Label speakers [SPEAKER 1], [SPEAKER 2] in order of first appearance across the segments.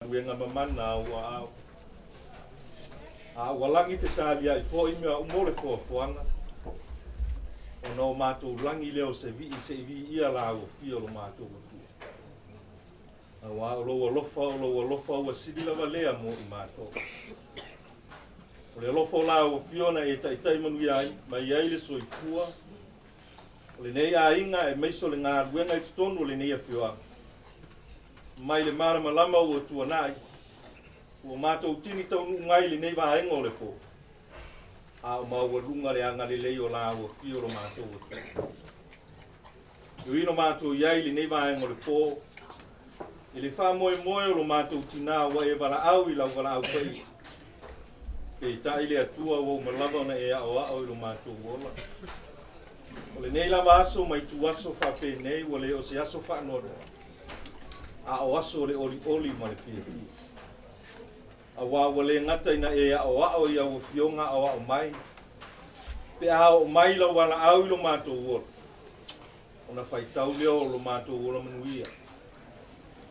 [SPEAKER 1] Galuega mamana a ua ao. A ua lagi fetaliai foi mea uma o le foafoaga, ona o matou lagi lea o se vii se i viia la ua fia o lo matou Atua. Auā o lou alofa, o lou alofa ua sili lava lea mo i matou. O le alofa o la ua fia ona e taitai manuia ai, mai ai le soifua o lenei aiga aemaise o le galuega i totonu o lenei afioaga. Mai le malamalama ua tuanai, ua matou tini taunuu mai i lenei vaega o le po, a o maualuga le agalelei o la ua fio lo matou Atua. E ui ina matou i ai i lenei vaega o le po, i le faamoemoe o lo matou tinā ua e valaau i lau valaau paia, peitai le Atua ua uma lava ona e aoao i lo matou ola. O lenei lava aso ma ituaso faapenei ua le o se aso faanoanoa, a o aso o le olioli ma le fiafia. Auā ua le gata ina e aoao i au afioga aoao mai, pe a oo mai lau valaau i lo matou ola, ona faitau lea o lo matou ola manuia.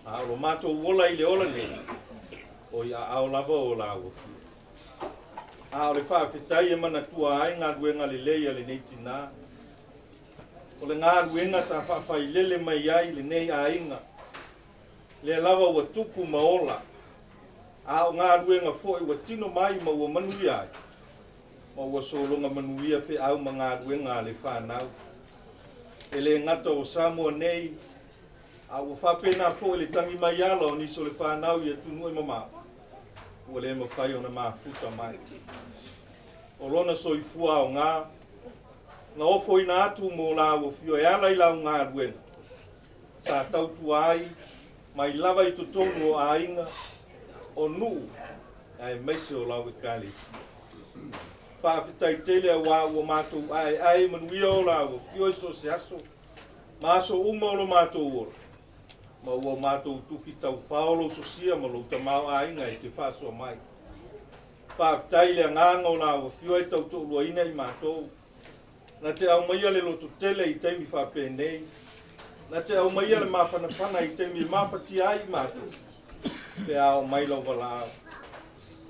[SPEAKER 1] A o lo matou ola i le ola nei, o i aao lava o la afioga. A o le faafetai e manatua ai galuega lelei a lenei tinā, o le galuega sa faafailele mai ai lenei aiga, lea lava ua tupu ma ola, a o galuega foi ua tino mai ma ua manuia ai, ma ua sologa manuia feau ma galuega a le fanau. E le gata o Samoa nei, a ua faapena foi le tagi mai ala o nisi o le fanau i atunuu e mamao, ua le mafai ona mafuta mai. O lona soifua aoga, na ofoina atu mo la ua fio e ala i lau galuega, sa tautua ai mai lava i totonu o aiga, o nuu, aemaise o lau ekalesia. Faafetai tele auā ua matou aeae manuia o la ua fio i so o se aso, ma aso uma o lo matou ola, ma ua matou tufi taufao lou sosia ma lou tamaoaiga e te faasoa mai. Faafetai i le agaga o la ua fio e tautoaluaina i matou, na te aumaia le lototele i taimi faapenei, na te aumaia le mafanafana i taimi e mafatia ai i matou, pe a oo mai lau valaau.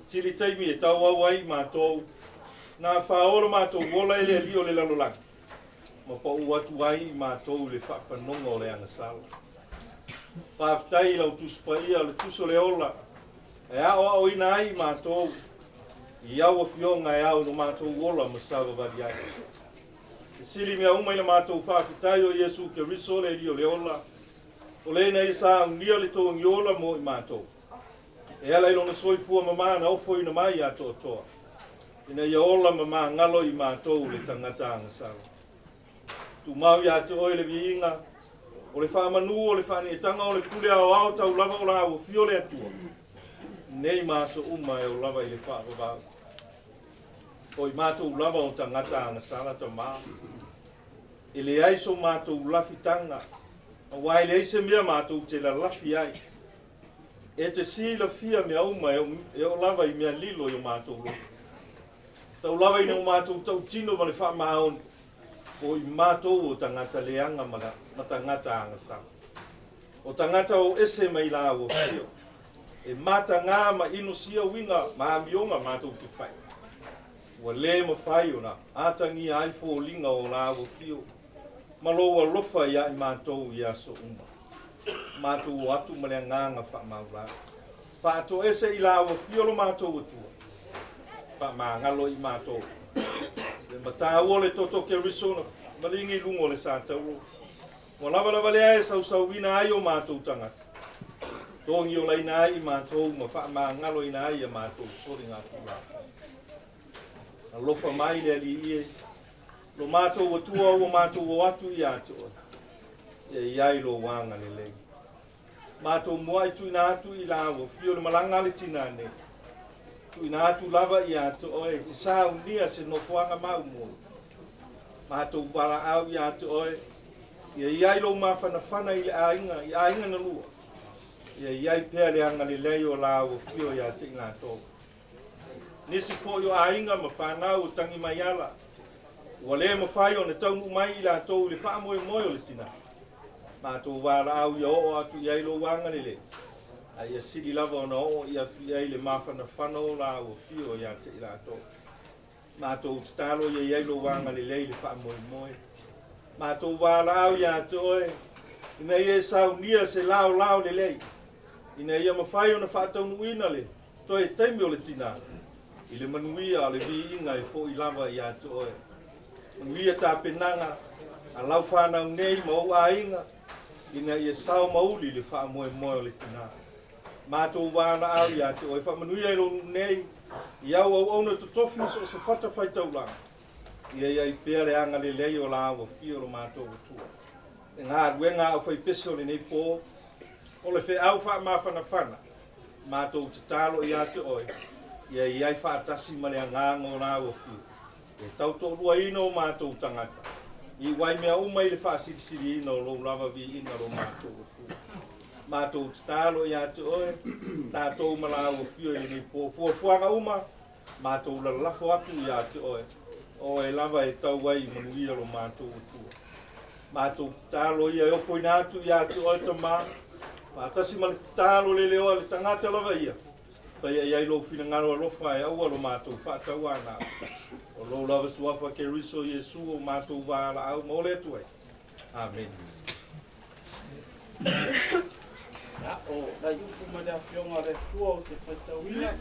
[SPEAKER 1] Sili taimi e tauau ai i matou, na fao lo matou ola e le Alii o le lalolagi, ma pau atu ai i matou i le faafanoga o le agasala. Faafetai i lau Tusi Paia o le Tusi o le Ola, e aoaoina ai i matou i au afioga e ao i lo matou ola ma savavali ai. E sili mea uma i le matou faafetai o Iesu Keriso le Alii o le ola, o le na ia saunia le togi ola mo i matou, e ala i lona soifua mamā na ofoina mai atoatoa, ina ia ola ma magalo i matou le tagata agasala. Tumau ia te oe le viiga, o le faamanu o le faaneetaga o le pule aoao tau lava o la ua fio le Atua, nei ma aso uma e o lava i le faavavau. O i matou lava o tagata agasala tamā, e leai so matou lafitaga, auā e leai se mea matou te lalafi ai. E te silafia mea uma e oo lava i mea lilo i o matou loto. Tau lava ina o matou tautino ma le faamaoni, o i matou o tagata leaga ma tagata agasala. O tagata o ese mai la ua fio, e matagā ma inosia uiga ma amioga matou te fai. Ua le mafai ona atagia ai foliga o la ua fio, ma lou alofa ia i matou i aso uma. Matou o atu ma le agaga faamaulalo. Faatoese i la ua fio lo matou Atua, faamagalo i matou. Le mataua o le toto Keriso na maligi i luga o le satauro, ua lavalava lea e sausauina ai o matou tagata, togiolaina ai i matou ma faamagaloina ai a matou soligatulafono. Alofa mai le Alii e, lo matou Atua ua matou o atu ia te oe, ia i ai lou agalelei. Matou muai tuuina atu i la ua fio le malaga a le tinā nei. Tuuina atu lava ia te oe e te saunia se nofoaga mau mo. Matou valaau ia te oe, ia i ai lou mafanafana i le aiga, i aiga na lua. Ia i ai pea le agalelei o la ua fio ia te i latou. Nisi foi o aiga ma fanau o Tagimaiala, ua le mafai ona taunuu mai i latou i le faamoemoe o le tinā. Matou valaau ia oo atu i ai lou agalelei. A ia sili lava ona oo i atu i ai le mafanafana o la afio ia te i latou. Matou tatalo ia i ai lou agalelei i le faamoemoe. Matou valaau ia te oe, ina ia e saunia se laolao lelei, ina ia mafai ona faataunuuina le toe taimi o le tinā, i le manuia o le viiga e fo'i lava ia te oe. Manuia tapenaga a lau fanau nei ma ou aiga, ina ia sao ma uli le faamoemoe o le tinā. Matou valaau ia te oe, faamanuia i lou nuu nei, i au auauna totofi i so o se fatafaitaulaga, ia i ai pea le agalelei o la au afio lo matou Atua. Le galuega a aufaipese o lenei po, o le feau faamafanafana, matou tatalo ia te oe, ia i ai faatasi ma le agaga o la au afio, e tautoaluaina o matou tagata, i waimea uma i le faasilisiliina o lou lava viiga lo matou Atua. Matou tatalo ia te oe, tatou ma la au afio i lenei po, fuafuaga uma, matou lalafo atu ia te oe, o oe lava e tau ai i manuia lo matou Atua. Matou tatalo ia e ofoina atu ia te oe Tamā, faatasi ma le tatalo le leoa le tagata lava ia, faia i ai lou finagalo alofa e aua lo matou faatauanau. O lou lava suafa Keriso Iesu o matou valaau ma ole atu ai. Amene.
[SPEAKER 2] Ia, o nai upu mai le Afioga a le Atua ou te faitauina.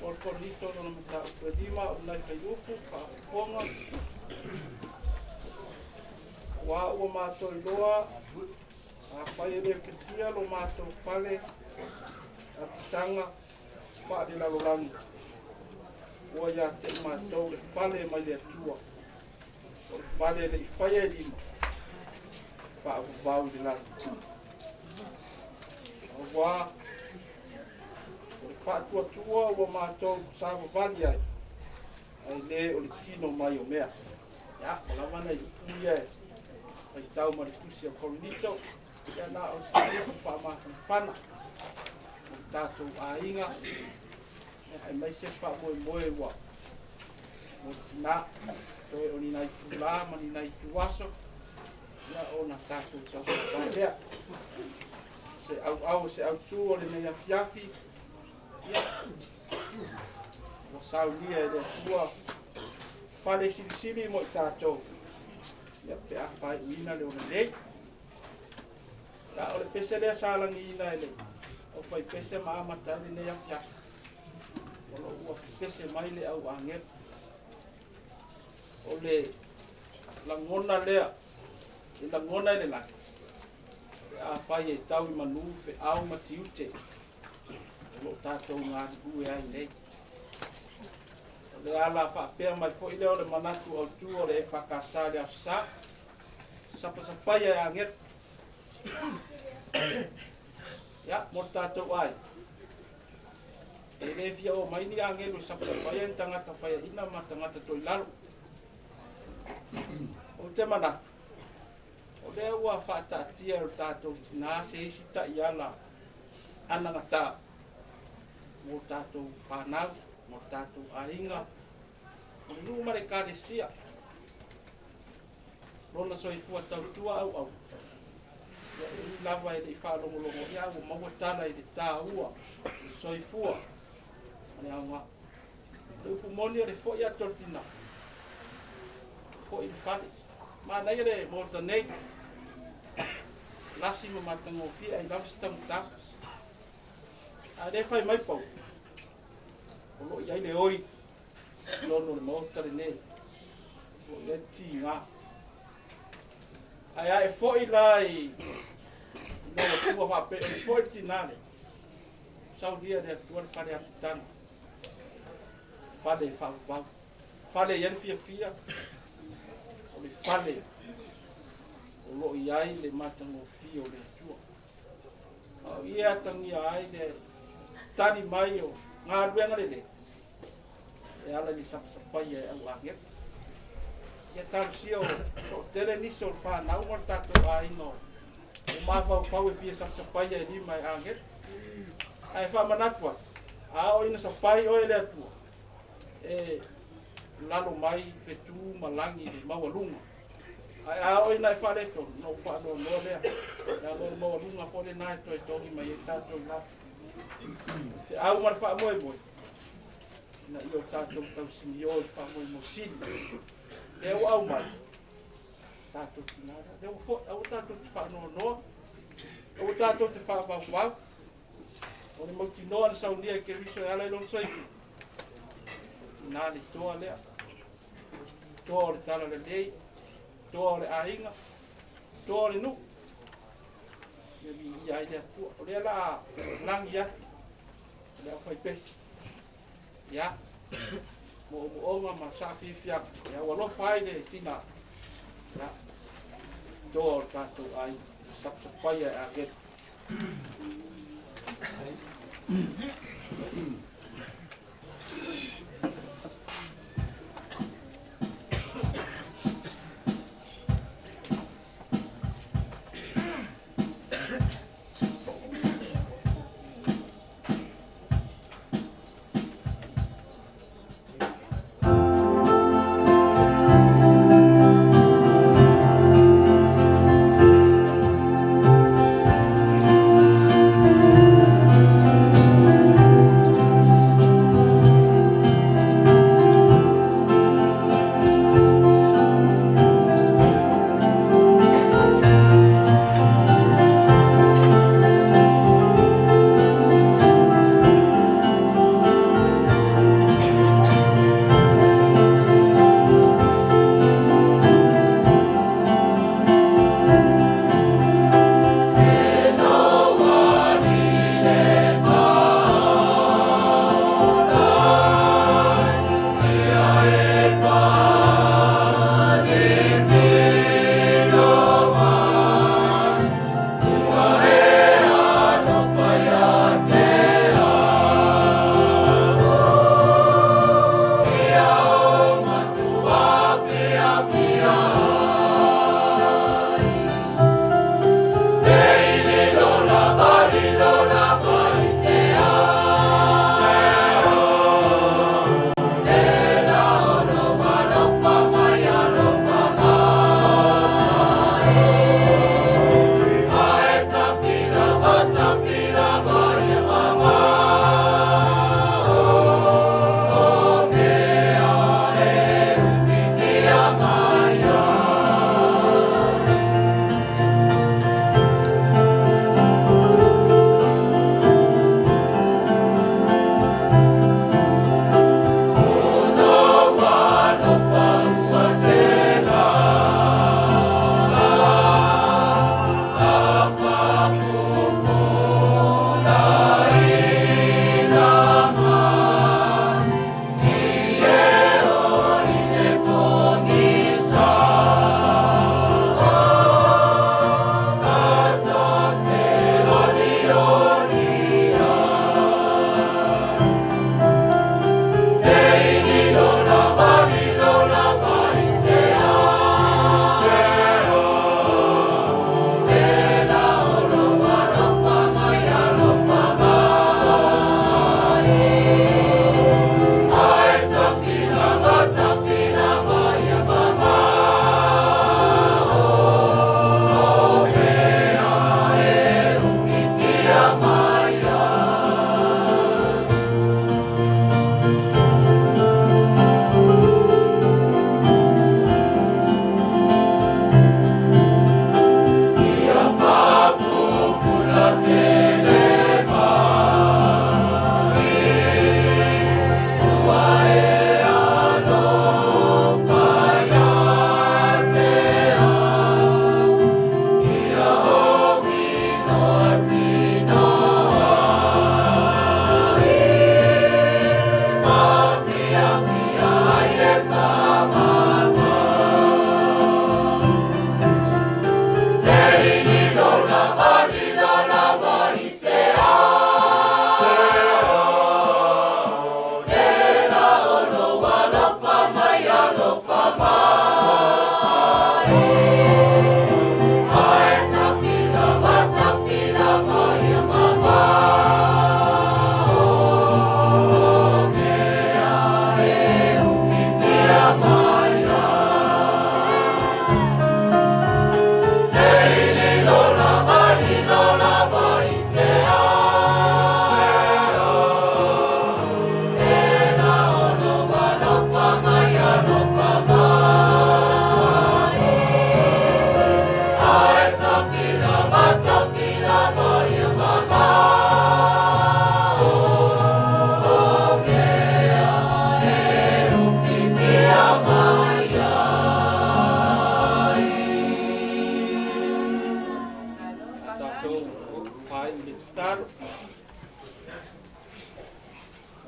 [SPEAKER 2] O le Korinito lona mataupu e lima, o nai faiupu, faafofoga. Aua ua matou iloa, afai e le fitia lo matou fale, apitaga faalelalolagi, ua ia te i matou le fale mai le Atua, o le fale e le i faia e lima, faavavau i le lagi. Aua o le faatuatua ua matou savavali ai, ae le o le tino mai o mea. Ia, ua lava nai upu ia e faitau ma le tusi a Korinito, ia na o se upu faamafanafana mo le tatou aiga, ia, aemaise faamoemoe ua mo le tinā, toe o ni nai itulā ma ni nai ituaso, ia ona tatou tausavai lea. Se auau, se autū o lenei afiafi, ia, ua saunia e le Atua fale silisili mo i tatou, ia pe a faaiuina le ona lelei. Ia, o le pese lea sa lagiina e le aufaipese ma amata ai lenei afiafi, o lo o ua pepese mai le au agelu. O le lagona lea, e lagona i le lagi, pe afai e tau i manu feau ma tiute o lo o tatou galulue ai nei. O le ala faapea mai foi lea o le manatu autu o le EFKS i le Aso Sa, sapasapaia e agelu. Ia, mo le tatou aiga, e le fia oo mai ni agelu e sapasapaia ni tagata faiaina ma tagata toilalo. Ou te manatu, o lea ua faataatia e o tatou tinā se isi taiala anagata mo tatou fanau, mo tatou aiga, mo le nuu ma le ekalesia. Lona soifua tautua auau, ia e ui lava e le i faalogologo ia ua maua tala i le tāua, le soifua ma le aoga. O le upu moni o le foi atu o le tinā, foi i le fale. Manaia le maota nei, lasi ma matagofie ai lava se taugata. A le fai mai Paulo, o lo o i ai le oi i totonu o le maota lenei, o lo o i ai le tiga. Ae a e foi la i lou Atua faapea, e foi le tinā lea, saunia e le Atua le fale apitaga, fale e faavavau, fale e i ai le fiafia, o le fale o lo o i ai le matagofie o le Atua. A o i e atagia ai le tali mai o galuega lelei, e ala i le sapasapaia e au agelu. Ia talosia o toatele nisi o le fanau ma le tatou aiga o mafaufau e fia sapasapaia e lima e agelu. Ae faamanatu atu, a oo ina sapai oe e le Atua, e lalo mai fetu ma lagi i le maualuga. Ae a oo ina e faaletonu, ona ou faanoanoa lea, leaga o le maualuga foi lena e toe togi mai ai tatou i lalo. Feau ma le faamoemoe, ina ia o tatou tausinio i le faamoemoe sili. Lea ua aumai, tatou tina lea, lea ua foi, aua tatou te faanoanoa, aua tatou te faavauvau. O le mautinoa na saunia e Keriso e ala i lona soifua, tina le toa lea, toa o le talalelei, toa o le aiga, toa o le nuu, ia viia ai le Atua. O lea la lagi atu le aufaipesi, ia, moomooga ma saafiafiaga, ia ua alofa ai le tina, ia, toa o le tatou aiga, sapasapaia e agelu.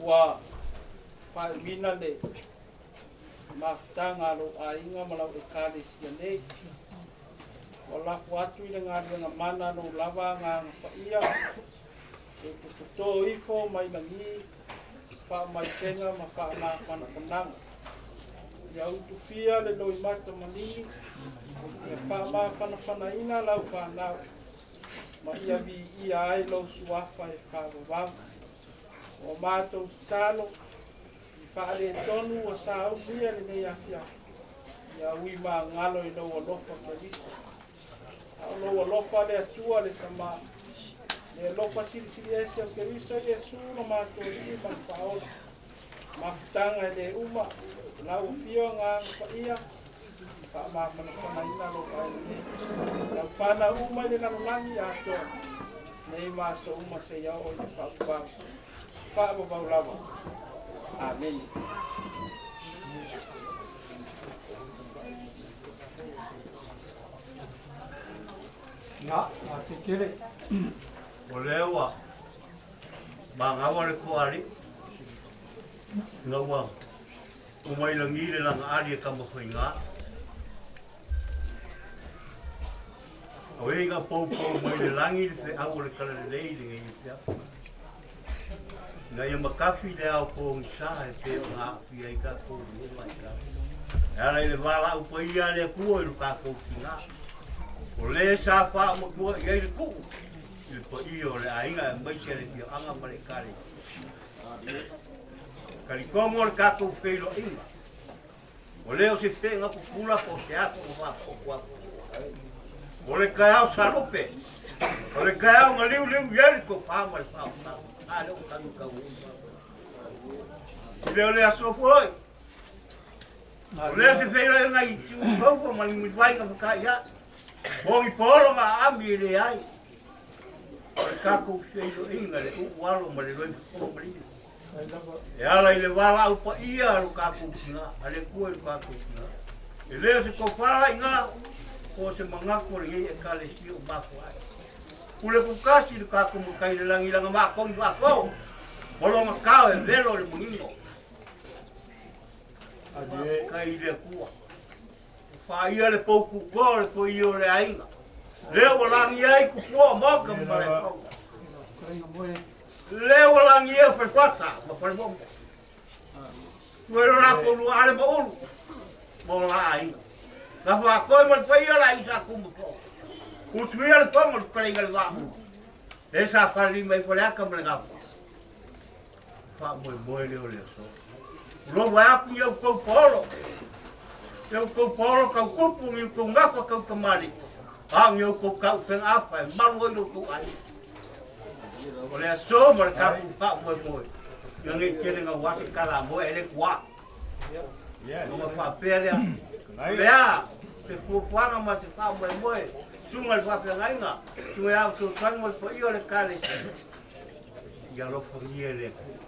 [SPEAKER 2] Ua faaumiina le mafutaga a lou aiga ma lau Ekalesia nei. Ua lafo atu i le galuega mana a lou lava Agaga Paia e te totō ifo mai lagi faamaisega ma faamafanafanaga. Ia utufia le loimata maligi, ia faamafanafanaina lau fanau, ma ia viia ai lou suafa e faavavau. O matou tatalo, i faaletonu ua saumia lenei afiafi, ia ui magalo i lou alofa Keriso. A o lou alofa le Atua le Tama, le alofa silisili ese o Keriso Iesu lo matou Alii ma le Faaola, mafutaga e le uma, lau afio Agaga Paia, faamafanafanaina lou aiga nei, lau fanau uma i le lalolagi atoa, nei ma aso uma seia oo i le faavavau, faavavau lava. Amene.
[SPEAKER 3] Ia, faafetai tele.
[SPEAKER 4] O lea ua magaua le toalii ina ua omai lagi le lagaali e Tamafaigā. O e ina poupou mai le lagi le feau o le talalelei i lenei afiafi. Ina ia matafi le ao pogisa e pei ona aafia ai tatou i lenei vaitau. E ala i le valaau paia a le Atua i lo tatou tiga. O le sa faamatua i ai le tuu i le paia o le aiga aemaise le afioaga ma le Ekalesia. Talitonu o le tatou feiloaiga, ua le o se fe'ega pupula po o se aso na faafo'otu atu. O le taeao salope, o le taeao na liuliu i ai le tofa ma le faautaga. A lea ua tanu tau I le o le aso foi, o lea se feiloaiga i Tiumafaufo ma ni mulivai na fata'ia'i, po ni paolo na aami e leai. O le tatou feiloaiga le uu alo ma le loifofo ma lima. E ala i le valaau paia a lo tatou tina, a le Atua i lo tatou tina. E le o se tofala iga, po o se manatu o lenei Ekalesia o mafua ai. Pule tutasi le tatou matai i le lagi lana matou i fato, ma lona tao e velo i le manino. Faafetai i le Atua. Ua faaia le pou kuko o le paia o le aiga. Lea ua lagia ai tupua o maota ma Malaefono. Lea ua lagia Falefuata ma Falemomo. Ua lo latou lua ale ma ulu ma o la aiga. Na faatoi ma le paia la isa kuma po. Usuia le tonga le palega le vaa. Le sa falelima i Faleata ma le gafa. Faamoemoe lea o le aso. O lou vae atu i outou paolo, i outou paolo tau tupu, i outou gafa tau tamalii, a o ni outou taupega afa e malu ai lo outou aiga. O le aso ma le tatou faamoemoe, ina nei tele naua se tala a moe e le tuā. Ona faapea lea, o le a se fuafuaga ma se faamoemoe, susuga i le faafeagaiga, susuga ia Fesoasoani ma le paia o le Ekalesia, Ia alofagia e le Atua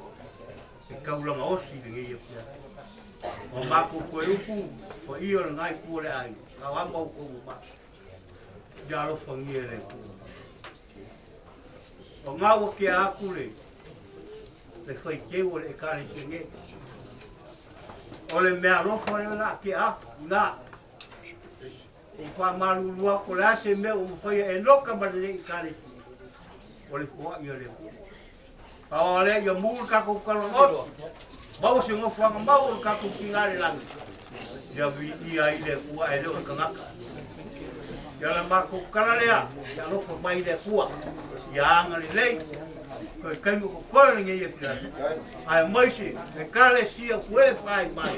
[SPEAKER 4] le taulaga osi i lenei afiafi. Ua matou toe upu paia o lena itu o le aiga, a o a matou mamalu. Ia alofagia e le Atua. O ngā ua kea atu le le faiteu o le Ekalesia nei. O le mea alofa lea na kea atu, na. O faamalulu atu o le a se mea ua mafaia e loka ma lenei Ekalesia. O le foa'i a le Atua. Pau o lea ia mu le tatou tala osi. Maua se nofoaga mau o le tatou tiga i le lagi. Ia viia ai le Atua ae le o le tagata. Ia le matou tala lea, ia alofa mai le Atua. Ia agalelei. Toe taimi o totoe lenei afiafi. Aemaise Ekalesia ua e fai mai.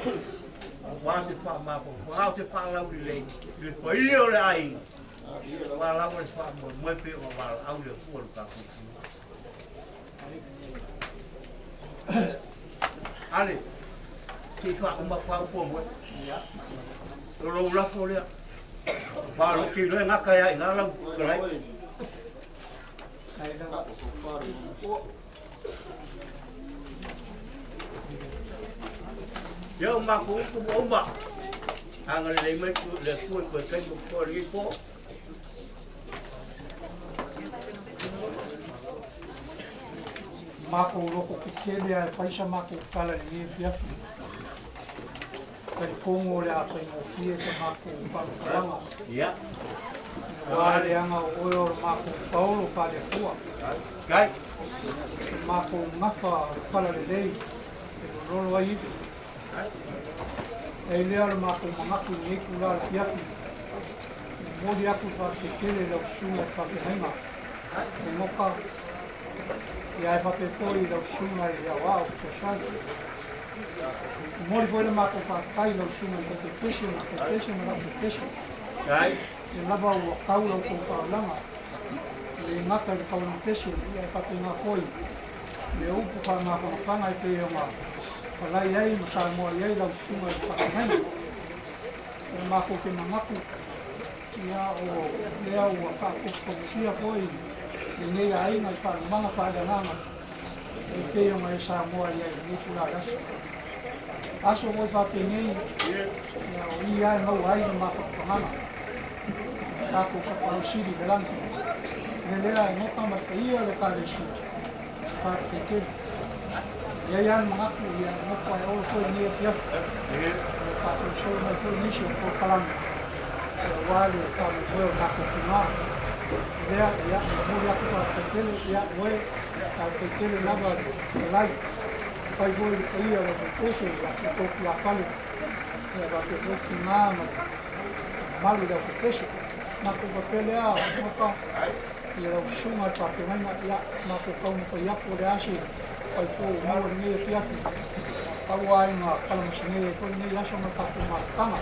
[SPEAKER 4] Aua se faamafaufau, se faalaulelei i le paia o le aiga. Aua lava le faamoemoe pei ona valaau le Atua i lo tatou tiga. Ale, se i faauma faaupua moe. O lou lafo lea. Faaloki loa e gata ia i ina lau fetalai. Ia o matou upu ua uma. Agalelei mai le Atua i toe taimi o totoe o lenei po.
[SPEAKER 3] Makou loko kekele ae fai sa makou tala i lenei afiafi. Talitonu o le a faigofie sa makou faamatalaga. Aua leaga o oe o le makou paolo faale-Atua. O le makou gafa o le falalelei e lololo ai ivi. E ai lea o le makou manatu i lenei itula o le afiafi, e momoli atu le faafetai tele i lau susuga i le faafeagaiga e Goka, ia ae faapea foi i lau susuga i le aoao fesoasoani. Momoli foi le matou faafetai i lau susuga i le Taitaipese ma le Taipese ma lau Taipese. Ia lava ua tau la outou taulaga, e le gata i le taulagapese, ia ae faapena foi le upu faamafanafana e pei ona falai ai ma saunoa i ai lau susuga i le faafeagaiga. O le matou te manatu, ia o lea ua faatofutofusia foi lenei aiga i faalumaga faaleagaga e pei ona e saunoa i ai i lenei itula o le aso. Aso foi faapenei, ia o i lava e maua ai le mafanafanaga tatou Tapaau Sili i le lagi. O le lea e goka ma le paia o le Ekalesia, faafetai tele. E i ai lava le manatu, ia e nofo ae olo foi lenei afiafi. O lo o faasolosolo mai foi nisi o polokalame aua le faamoemoe o le matou tina. O lea, ia, e momoli atu faafetai tele, ia oe, faafetai tele lava le fetalai. Faafetai foi i le paia o le aufaipeso i a outou tulafale, ia faapea foi tina ma le mamalu i le aufaipeso. Matou faapea lea, Goka, i lau susuga i le faafeagaiga, ia, matou taumafai atu o le a se faifo ua maua i lenei afiafi, pau lava ina kalamasine ai foi lenei aso ma le tatou mafutaga.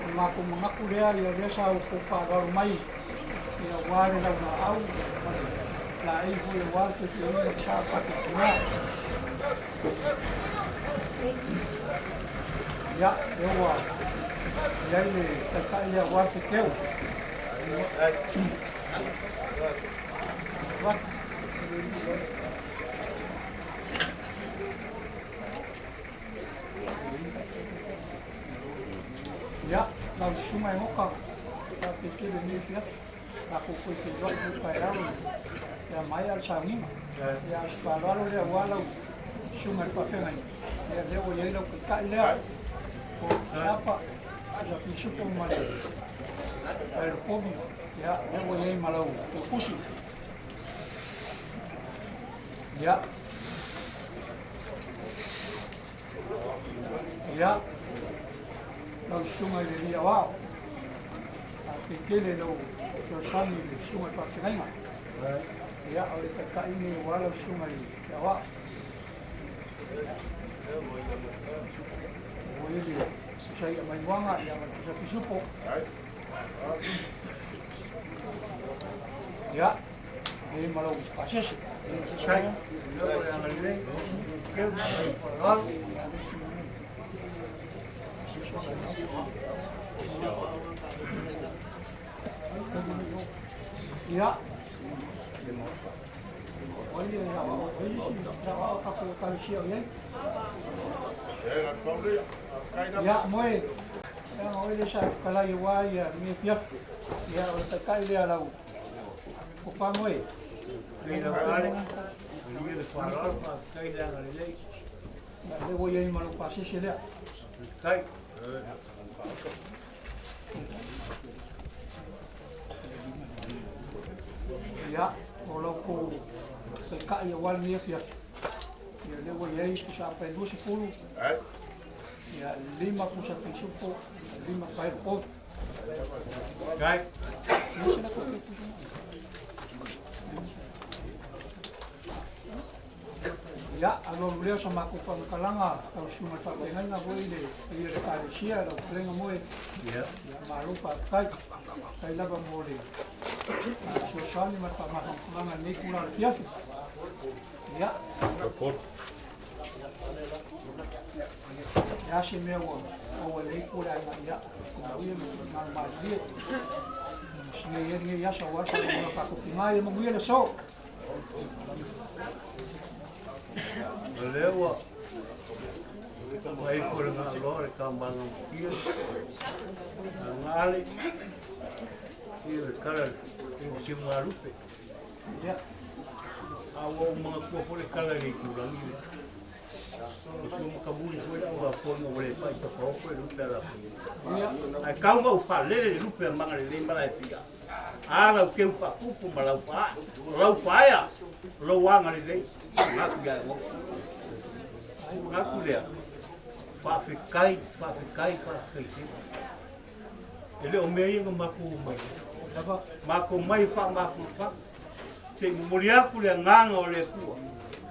[SPEAKER 3] O le matou manatu lea, ia lea sa outou faaaloalo mai, ia aua le laulaau ma le laei foi aua le fetuiaiga o le sa o le tatou tina. Ia, lea ua i ai le taitai lea aua le feteu. Ia, lau susuga e Goka, faafetai tele i lenei afiafi. Tatou toe feiloai foi taeao pe a maea le sauniga. Ia, a o se faaaloalo lea aua lau susuga i le faafeagaiga, ia lea ua i ai lau taitai lea, o Sapa, o Pisupo ma le Paelokovi, ia lea ua i ai ma lau taupusi. Ia, ia, lau susuga i le alii aoao, faafetai tele i lau fesoasoani i le susuga i le faafeagaiga. Ia, o le taitai lenei aua lau susuga i le aoao. Ua i le Isaia Maimuaga, ia ma le Pusa Pisupo. Ia, e ma lau pasese. Ia, o ai le aoao, o ai isi aoao tatou ekalesia o i ai. Ia, moe, leaga o oe lea sa e fetalai aua ia lenei afiafi. Ia, o le taitai lea lau tofa moe. Ia, lea ua i ai ma lau pasese lea. Ia, o lau tou taitai aua lenei afiafi. Ia, lea ua i ai pusa apa e 20, ia, 5 pusa pisupo, 5 paelokovi. Ia, alualu lea o sa matou faamatalaga, lau susuga i le faafeagaiga foi i le paia o le Ekalesia, lau fetalaiga moe. Ia, malo faafetai. Faafetai lava mo le fesoasoani ma le faamafanafanaga i lenei itula o le afiafi. Ia, le a se mea ua maua i lenei itu o le aiga, ia, manuia ma finagalo malilie. Masinei ai lenei aso aua le faamoemoe o tatou tina, ia manuia le aso.
[SPEAKER 4] O lea ua fai ifo le gaaloa le taumaga matia a gale ia le kala le siugalupe.
[SPEAKER 3] Ia.
[SPEAKER 4] A ua ou manatua foi le tala i le itulagi lea. E sua matamuli foi le aulafoga ua le pai tafaopo i lupe a lafoga. Ae tau ma ou faalele le lupe a Magalelei ma Laepia. A lau teu faapupu ma lau faae, o lau faaea, o lou agalelei, manatu ia e Ou manatu lea, faafetai, faafetai, faafetai tele. E le o mea ia na matou omai ai. Matou omai e faamafanafana. Se i momoli atu le agaga o le Atua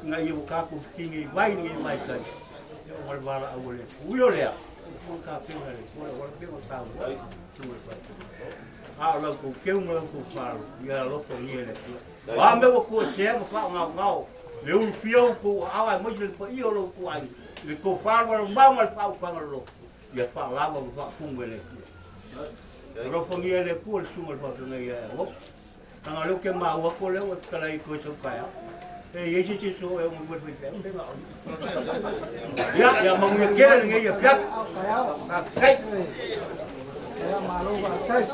[SPEAKER 4] ina ia ua tatou fetinei mai i lenei vaitaimi, ia ona o le valaau a le Atua. Ui o lea, ua uma ona tapena e le Atua le auala pei ona saunoa le Susuga i le Palemia. A o la outou teu ma la outou faaaloalo, ia alofagia e le Atua. O a mea ua toesea ma faaogaogao le ulufia o outou aao aemaise le paia o lo outou aiga i le tofa alualumamao ma le faautaga loloto, ia faalava ma faafumu e le Atua. Alofagia e le Atua le susuga i le faafeagai ia Eagopo. Leaga o lea ou te maua atu o lea ua fetalai i toe sau taeao. E i ai se isi e so e ono lua le faifeau pe na o Ia, ia manuia tele lenei afiafi. Faafetai.
[SPEAKER 3] Ia, malo faafetai.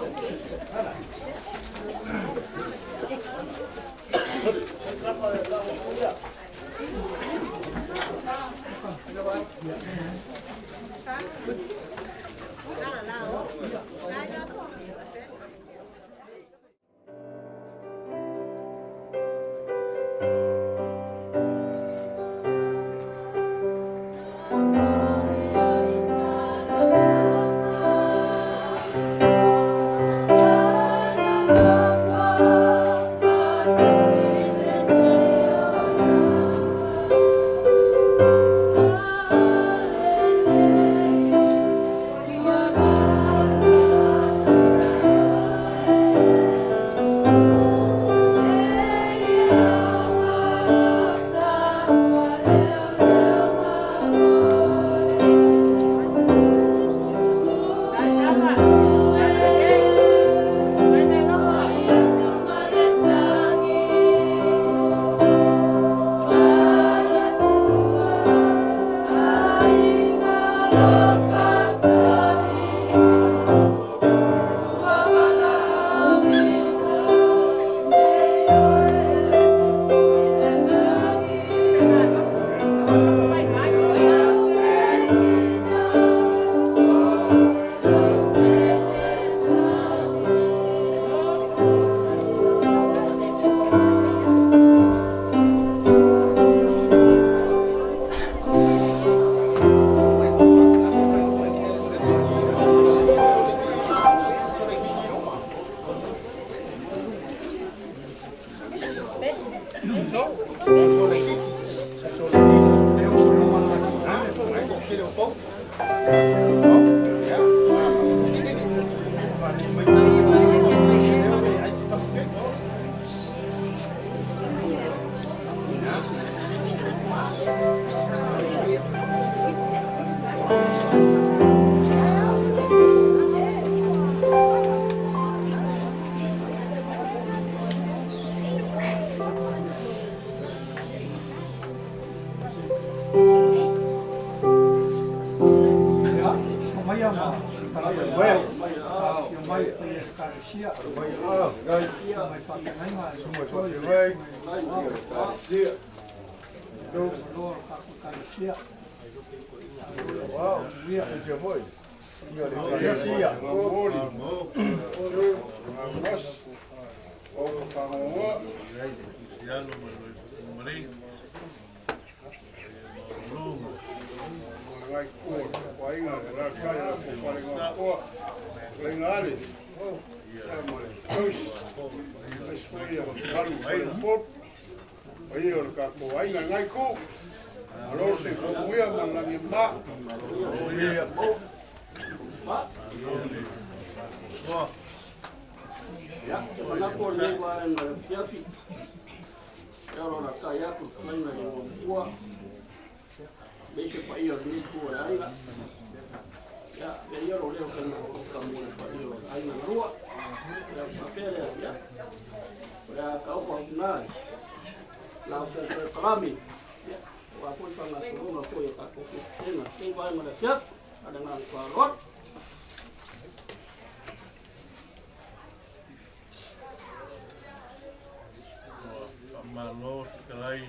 [SPEAKER 5] Malo fetalai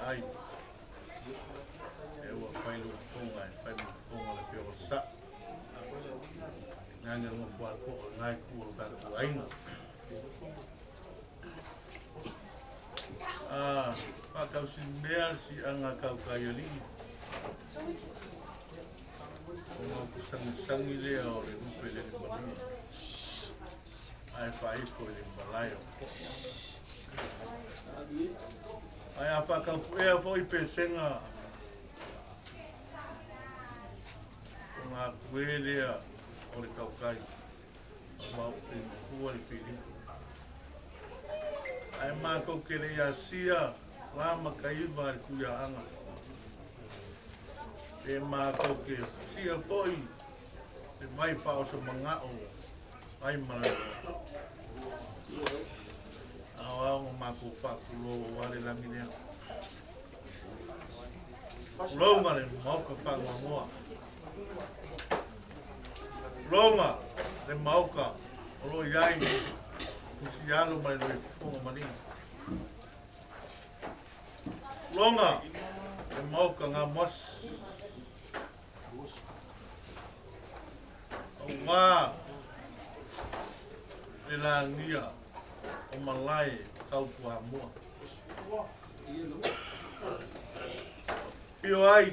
[SPEAKER 5] ai e ua fai lou fofoga e fai ma fofoga o le Afioga o le Sa'o. Nani o nofo a po o nai ku o lo tatou aiga. A faatausi mea le siaga tautai alii. O ngau sagisangi lea o le lupe le malia. Ae faaifo i le malae o po'o. Ae a faataupu'ea foi pesega o galue lea o le tautai aua ou te matua le Filipo. Ae matou te le i asia la ma taiva i le Tuiaaga. Pe matou te sia foi le vai faaoso-maga'o ai ma laloa. Aoao ma matou faatulou aua le lagi lea. Tulouga le maoka faanoanoa. Tulouga le maoka o lo o i ai Fusialo ma le Loifofoga Maligi. Tulouga le maoka Gamoasi. Aua le lagia o malae tau Toamua. Afio ai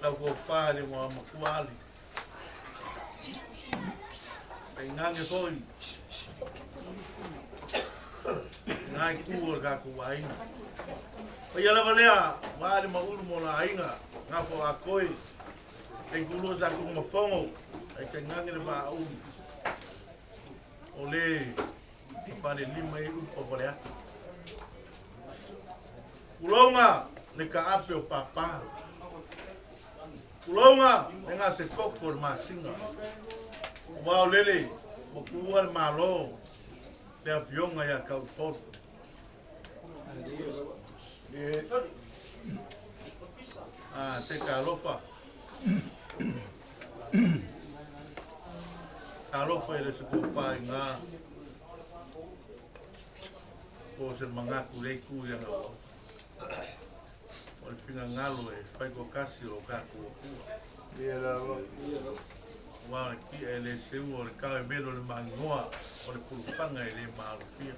[SPEAKER 5] lau tofa i le Matua Ali. Tainane foi lena itu o le tatou aiga. Paia lava lea, ua le maulu mo la aiga, gafo a koe, kei kulua sa tu mafogo, ai tainane le vaaulu. O le fale lima i upa wale atu. Tulouna le kaape o papa. Tulouna le gase koko o le masina. Ua o lele, ua kuua le malo, le afioga ia Kaupolu. Ah, te talofa. Talofa i le se kopa i ngā po se mangaku leiku ia ngā o le pingangalo e whai ko kasi o kākou akua. Ua o le kia e le seu o le kao e melo le mangoa o le pulupanga e le maalofia.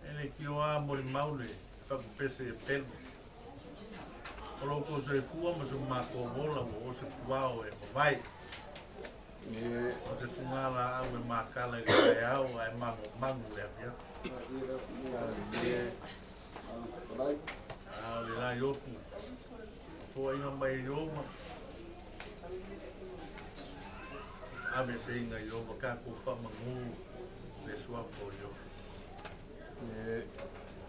[SPEAKER 5] E le kio a mo le maule whakupese e pelu. O lo ko se fua ma se mako mola o se puao e mawai. O se fungala au e makala i le au ai mango mangu le apia. A o le la iopu. Toa inga mai i oma. Ave se inga i oma ka ko whamangu le suapo i oma.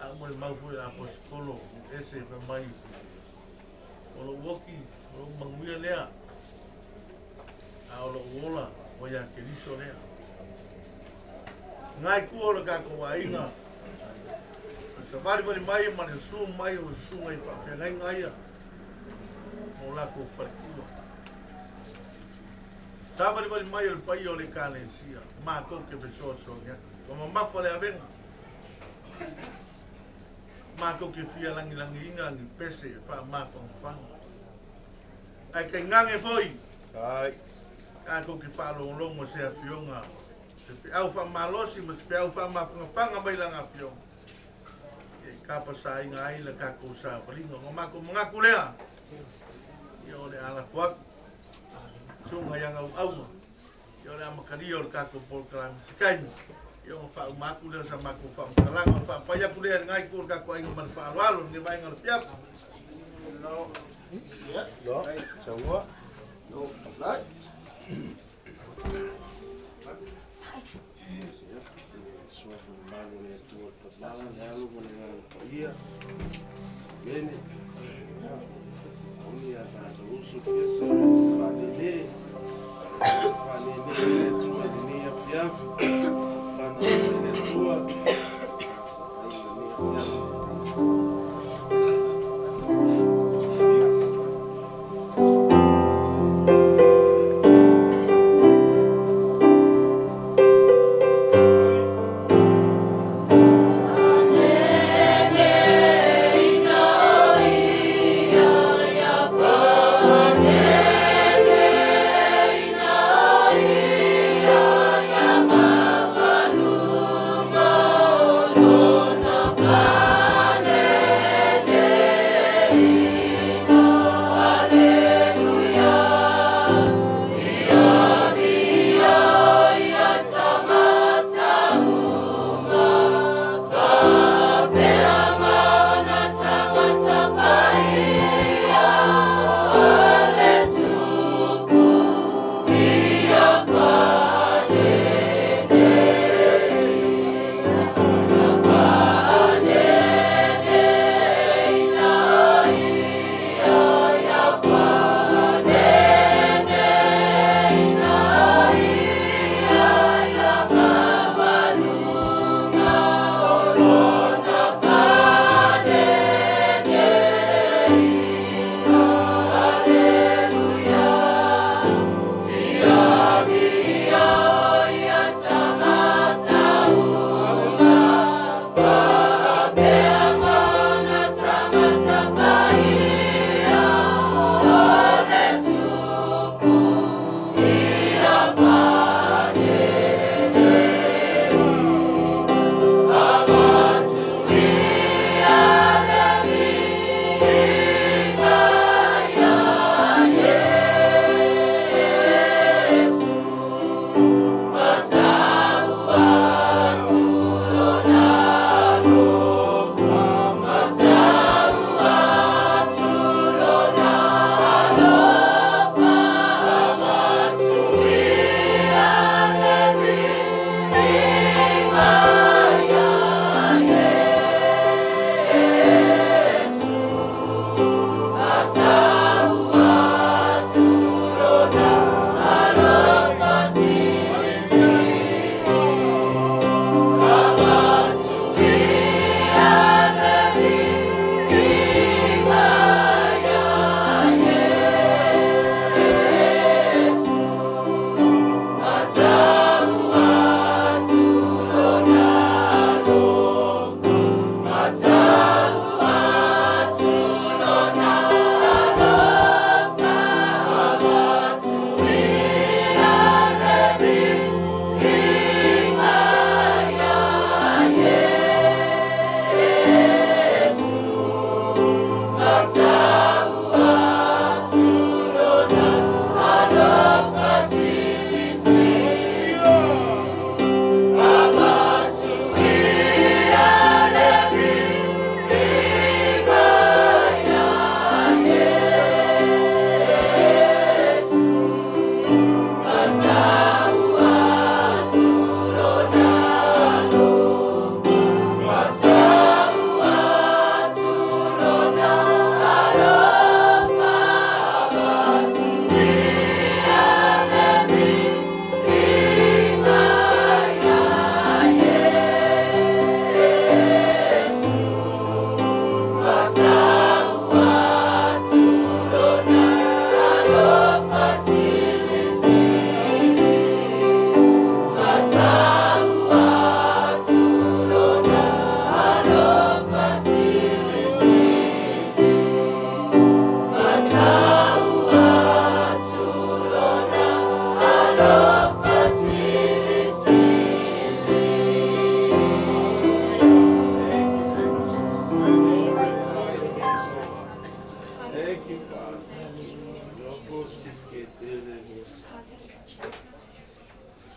[SPEAKER 5] A mo le mau foi a posikolo ese fa mai o lo woki o lo manguia lea a o lo ola o ia keriso lea. Ngai ku o le kako aiga. Sa vari vari mai ma le su mai o su mai pa fe ngai ia. O la ko wharekua. Sa vari vari mai o le pai o le kalesia. Mātou ke fesoasoani atu. Ua mamafa le avega. Mātou ke fia langilangiina ni pese e whaamāwhangawhanga. Ai kai ngange foi.
[SPEAKER 1] Ai.
[SPEAKER 5] Kātou ke whaalongolongo se afioga. Se pe au whaamalosi ma se pe au whaamāwhangawhanga mai langa afioga. E kapa sa inga ai la kākou sa walinga. Ngā mākou mangaku lea. Ia o le ala kuaku. Sunga ianga u auma. Ia o le amakaria o le kākou polokalame se kaimi. Ia o wha umaku lea sa mākou whaamakalanga. O whaapai aku lea ngai ku o le kākou ainga ma le whaaloalo ni vaenga le piafu.
[SPEAKER 1] Lo, saua.
[SPEAKER 6] Suafa le malu o le Atua Tama, le Alo ma le Agaga Paia. Amene. Auni a tatou uso pese o le faalele. Faalele i le Atua i lenei afiafi. Faanoanoa i le Atua. Ai i lenei afiafi.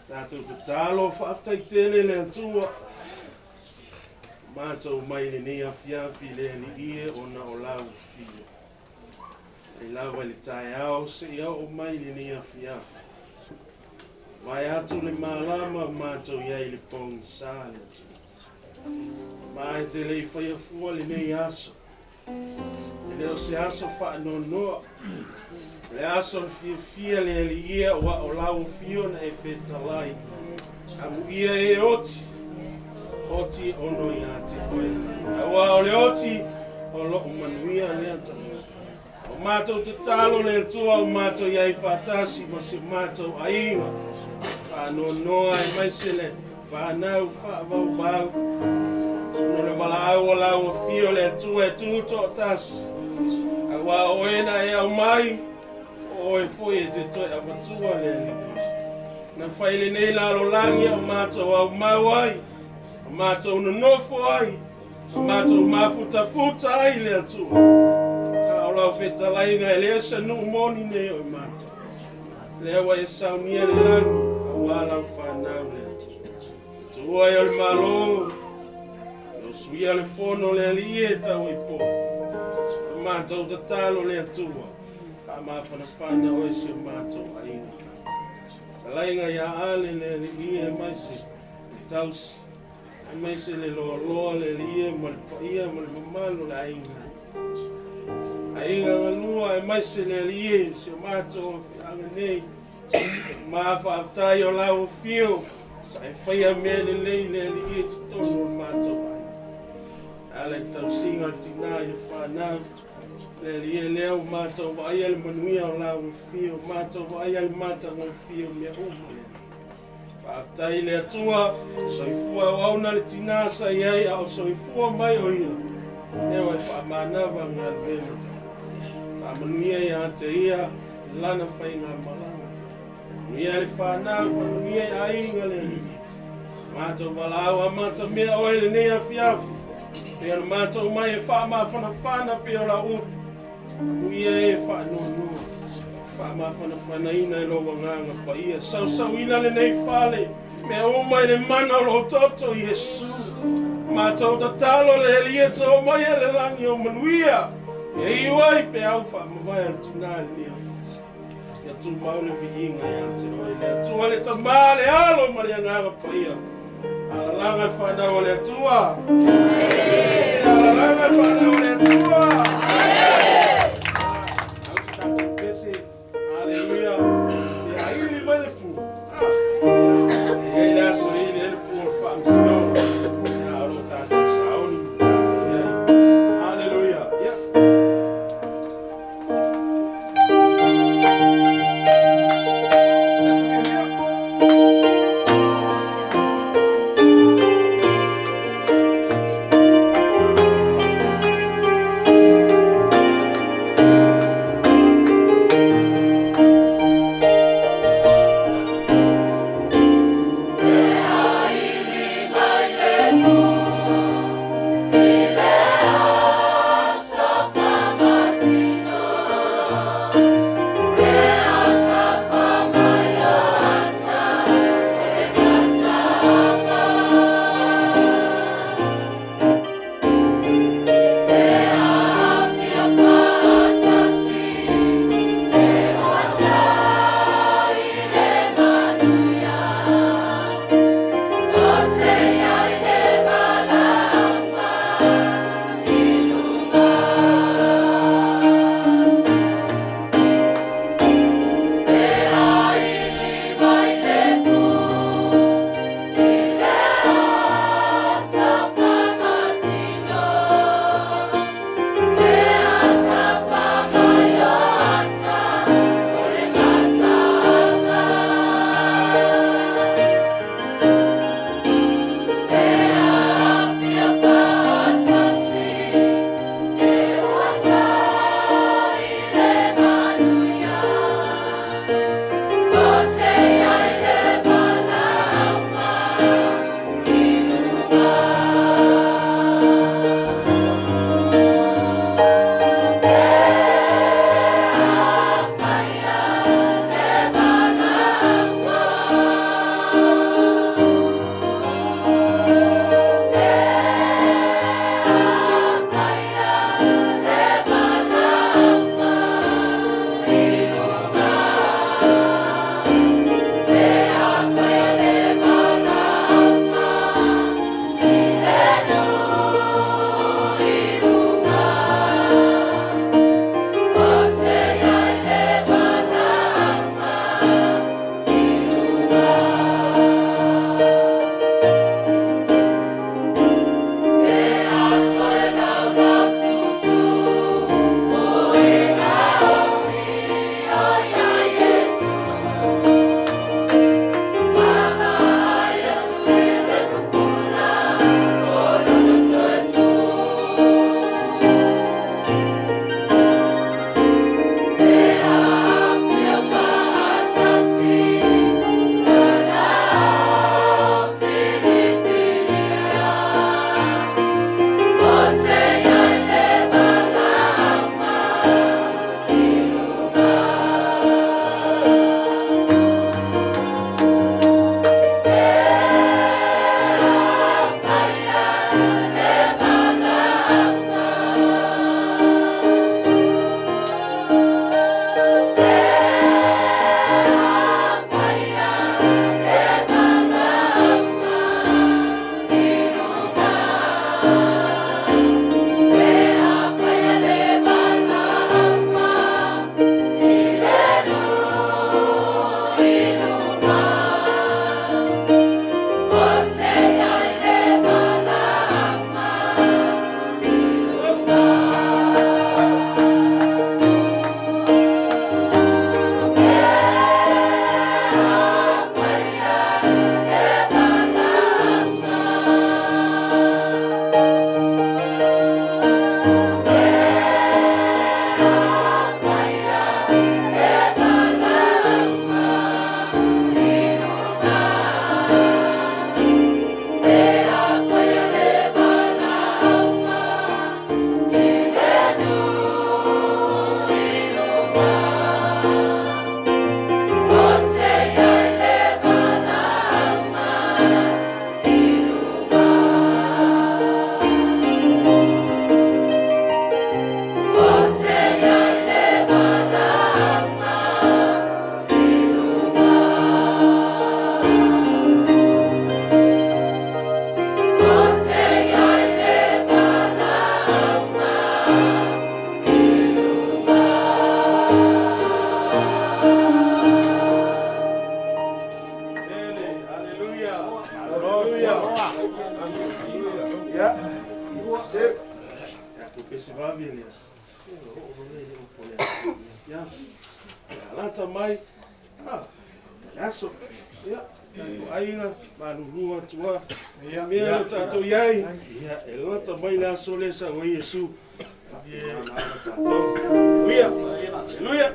[SPEAKER 6] Tatou tatalo faafetai tele le Atua. Matou mai lenei afiafi le Alii e ona o lau afio. Mai lava i le taeao seia oo mai lenei afiafi. Vae atu le malama matou i ai i le pogisa le Atua. Ma e te le i faia fua lenei aso. E le o se aso faanoanoa. O le aso o le fiafia le Alii e aua o lau afio na e fetalai. Amuia e oti, oti e ono ia te oe. Aua o le oti o loo manuia lea tagata. O matou tatalo le Atua o matou i ai faatasi ma si o matou aiga. Faanoanoa aemaise le fanau faavauvau. Ona o le valaau o lau afio le Atua e tu toatasi. Aua o oe na e aumai, o oe foi e te toe avatua le Alii. Na fai lenei lalolagi o matou aumau ai, o matou nonofo ai, o matou mafutafuta ai le Atua. A o lau fetalaiga e le o se nuu moni nei o i matou. Lea ua e saunia le lagi, aua lau fanau le Atua. Atua e o le Malo, e usuia le fono le Alii e tau i po. O matou tatalo le Atua, faamafanafana oe si o matou aiga. Talaiga ia ale le Alii aemaise le tausi, aemaise le loaloa le Alii ma le paia ma le mamalu o le aiga. Aiga galua aemaise le Alii si o matou afioaga nei. Ma faafetai o lau afio, sa e faia mea lelei le Alii e totonu o le matou aiga. Ala i tausiga o le tina i le fanau, le Alii e lea ua matou vaaia le manuia o lau afio, matou vaaia le matagofie o mea uma lea. Faafetai le Atua, soifua auauna le tina sa i ai a o soifua mai o ia. Lea ua e faamanava galuega. Faamanuia ia te ia lana faigamalaga. Manuia le fanau, faamanuia i aiga le Alii. Matou valaau amata mea oe lenei afiafi. Pei ona matou mai e faamafanafana pei o lau upu. Amuia e faanoanoa. Faamafanafanaina e lou agaga paia. Sausauina lenei fale. Mea uma i le mana o lou toto Iesu. Matou tatalo le Alii e to mai e le lagi o manuia. E iu ai peau faamavae a le tina i lenei aso. Ia tumau le viiga ia te oe le Atua le Tama le Alo ma le Agaga Paia. Alalaga le fanau o le Atua. Alalaga le fanau o le Atua. Au se tatou pese. Aleluia. Ia ili mai le pu. E i ai le aso e ili ai le pu o le faamasinoga. Ia o lo o tatou saoni ma tatou i ai. Aleluia. Ia. Aso fiafia. tatou pese vave lea, ia ona oo loa lea i le upu a le Atua i lenei afiafi. Ia lata mai, a, le aso, ia, tatou aiga, malulu atu lava, i mea o lo o tatou i ai, ia, e lata mai le aso lea e sau ai Iesu, faapena ona ava tatou. Aleluia! Aleluia!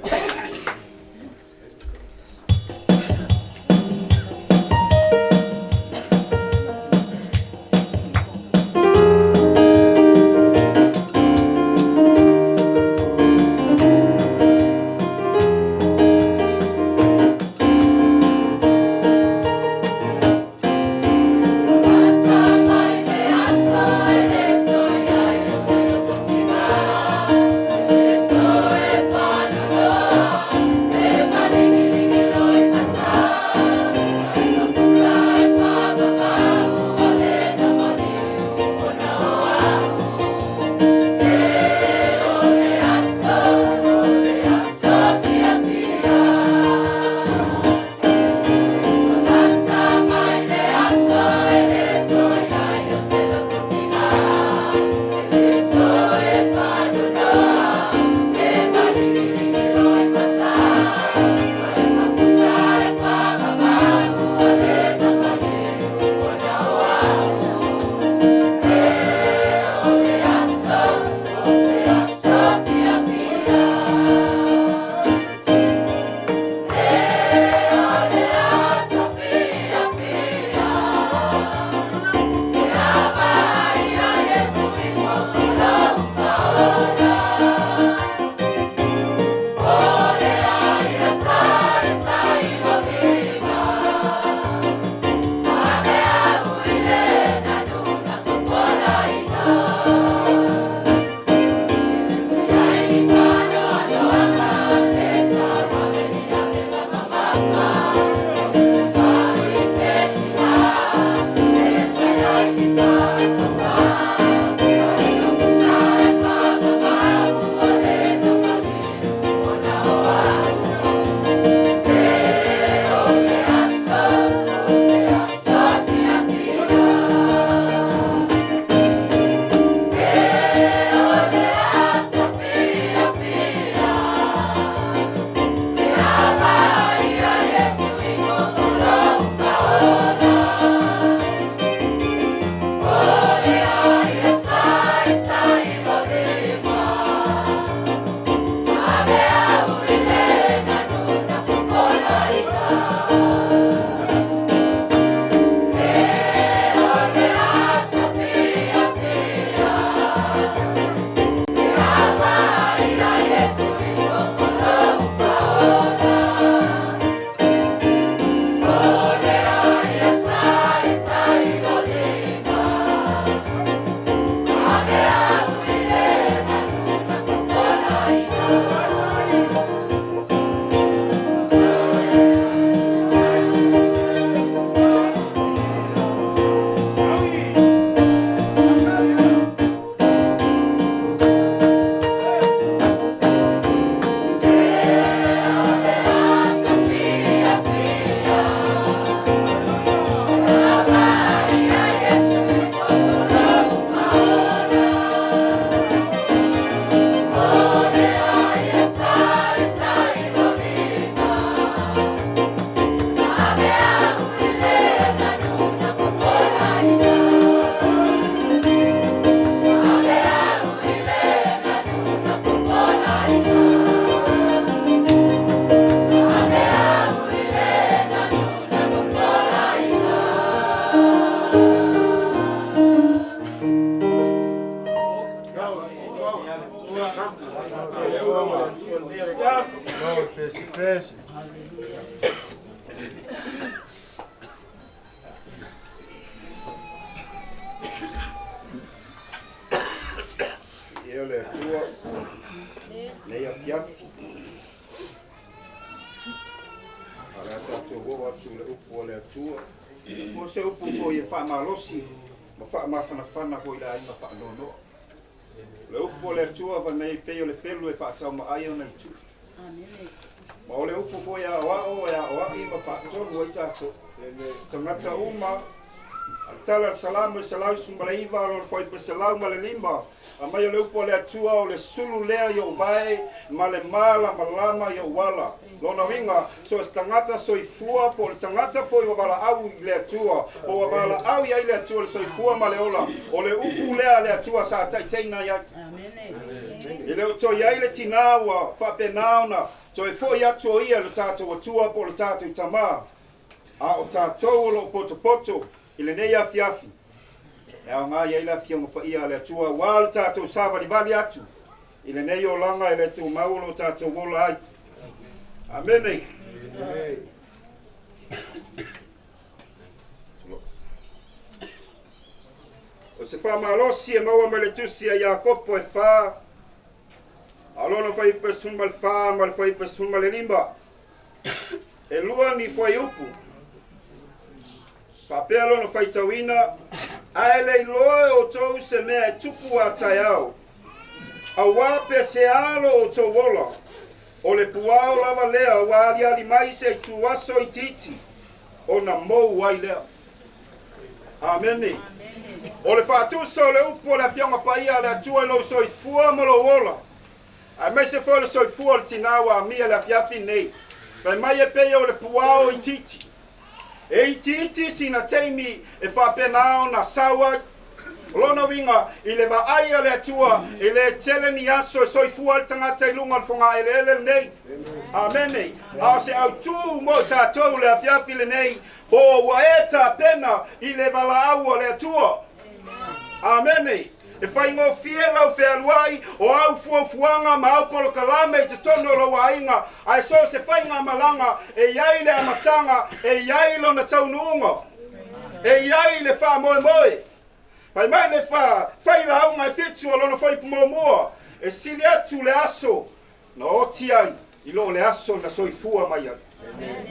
[SPEAKER 7] Viia le Atua i lenei afiafi. A o le a tatou oo atu i le upu a le Atua. O se upu foi e faamalosi ma faamafanafana foi i le aiga faanoanoa. O le upu a le Atua vanei pei o le pelu e faataumaai ona i tui. Ma o le upu foi e aoao e aoai ma faatonu ai tatou. Tagata uma, a le tala a le Salamo e 119 lona fuaiupu e 105, Aumai o le upu a le Atua o le sulu lea i ou vae ma le malamalama i ou ala. Lona uiga, so o se tagata soifua po o le tagata foi ua valaau i le Atua, po ua valaau i ai le Atua i le soifua ma le ola, o le upu lea a le Atua sa taitaiina i ai. E le o toe i ai le tinā ua faapena ona toe foi atu o ia i lo tatou Atua po o lo tatou Tama, a o tatou o lo o potopoto i lenei afiafi, e aoga i ai le Afioga Paia a le Atua aua lo tatou savalivali atu i lenei olaga e le tumau o lo tatou ola ai. Amene. O se faamalosi e maua mai le tusi a Iakopo e 4, a lona fuaiupu e 14 ma le fuaiupu e 15. E lua ni fuaiupu. Faapea lona faitauina, ae le iloa e outou se mea e tupu a taeao, auā pe se alo outou ola, o le puao lava lea ua aliali mai se ituaso itiiti, ona mou ai lea. Amene. O le faatusa o le upu o le Afioga Paia a le Atua i lou soifua ma lou ola, aemaise foi o le soifua o le tinā ua amia le afiafi nei, fai mai e pei o le puao itiiti. E itiiti sina taimi e faapena ona sau ai. O lona uiga, i le vaai a le Atua, e le tele ni aso e soifua ai le tagata i luga o le fogaeleele lenei. Amene. A o se autū mo i tatou le afiafi lenei, po ua e tapena i le valaau a le Atua. Amene. E faigofie lau fealuai o au fuafuaga ma au polokalame i totonu o lou aiga, ae so o se faigamalaga e i ai le amataga, e i ai lona taunuuga, e i ai le faamoemoe. Fai mai le failauga e 7 o lona fuaiupu muamua, e sili atu le aso na oti ai i lo le aso na soifua mai ai.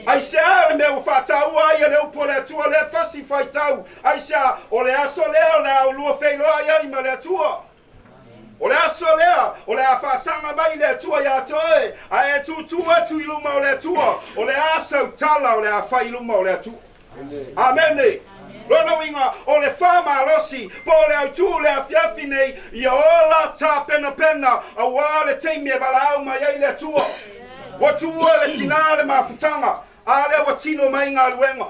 [SPEAKER 7] Aisea le mea ua faataua ai e le upu o le Atua lea fasi faitau? Aisea? O le aso lea o le a ulua feiloai ai ma le Atua. O le aso lea o le a faasaga mai le Atua iā te oe, ae e tūtū atu i luma o le Atua, o le a sau tala o le a fai i luma o le Atua. Amene. Lona uiga, o le faamalosi po o le autū le afiafi nei, ia ola tapenapena auā le taimi e valaau mai ai le Atua. Ua tuua le tinā le mafutaga, a lea ua tino mai galuega.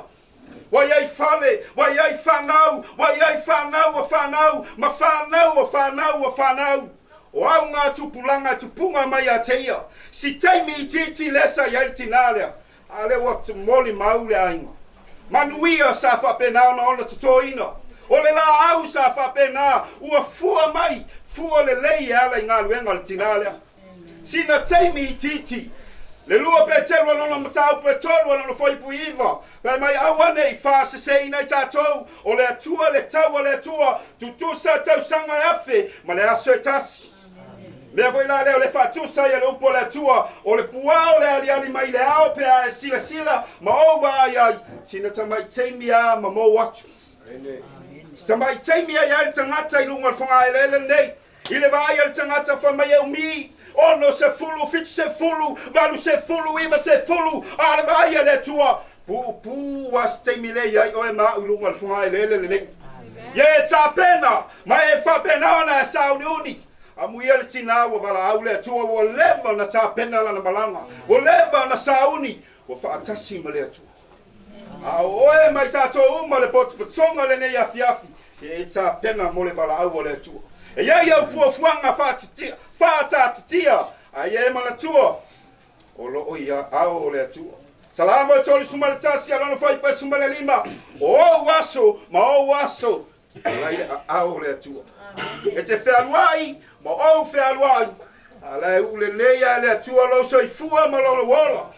[SPEAKER 7] Ua i ai fale, ua i ai fanau, ua i ai fanau o fanau, ma fanau o fanau o fanau. O au ngā tupulaga e tupuga mai ia te ia. Si taimi itiiti lea sa i ai le tinā lea, A lea ua molimau le aiga. Manuia sa faapena ona ona totoina. O le laau sa faapena ua fua mai, fua lelei e ala i galuega a le tinā lea. Sina taimi itiiti, le 2 Peteru a lona mataupu e 3 a lona fuaiupu 9, fai mai aua ne i faaseseina i tatou, o le Atua le tau a le Atua, tutusa tausaga e afe ma le aso e tasi. Mea foi la lea o le faatusa ai e le upu a le Atua, o le puao le aliali mai le ao pe a e silasila ma ou vaai ai, sina tamai taimi a ma mou atu. Si tamai taimi ai ai le tagata i luga o le fogaeleele lenei, i le vaai a le tagata fai mai e umi, 60, 70, 80, 90, a le vaai a le Atua, puupuu a se taimi lea i ai oe ma au i luga o le fogaeleele lenei. Ia e tapena ma e faapena ona e sauniuni. Amuia le tinā ua valaau le Atua ua leva ona tapena lana malaga, ua leva ona sauni, ua faatasi ma le Atua. A o oe ma i tatou uma le potopotoga lenei afiafi, ia e tapena mo le valaau a le Atua. E i ai au fuafuaga faataatitia, a ia e manatua, o lo o i aao o le Atua. Salamo e 31 a lona fuaiupu e 15, o ou aso ma ou aso, o la i le aao o le Atua. E te fealuai ma ou fealuai, a la e ulelei a e le Atua lou soifua ma lou ola.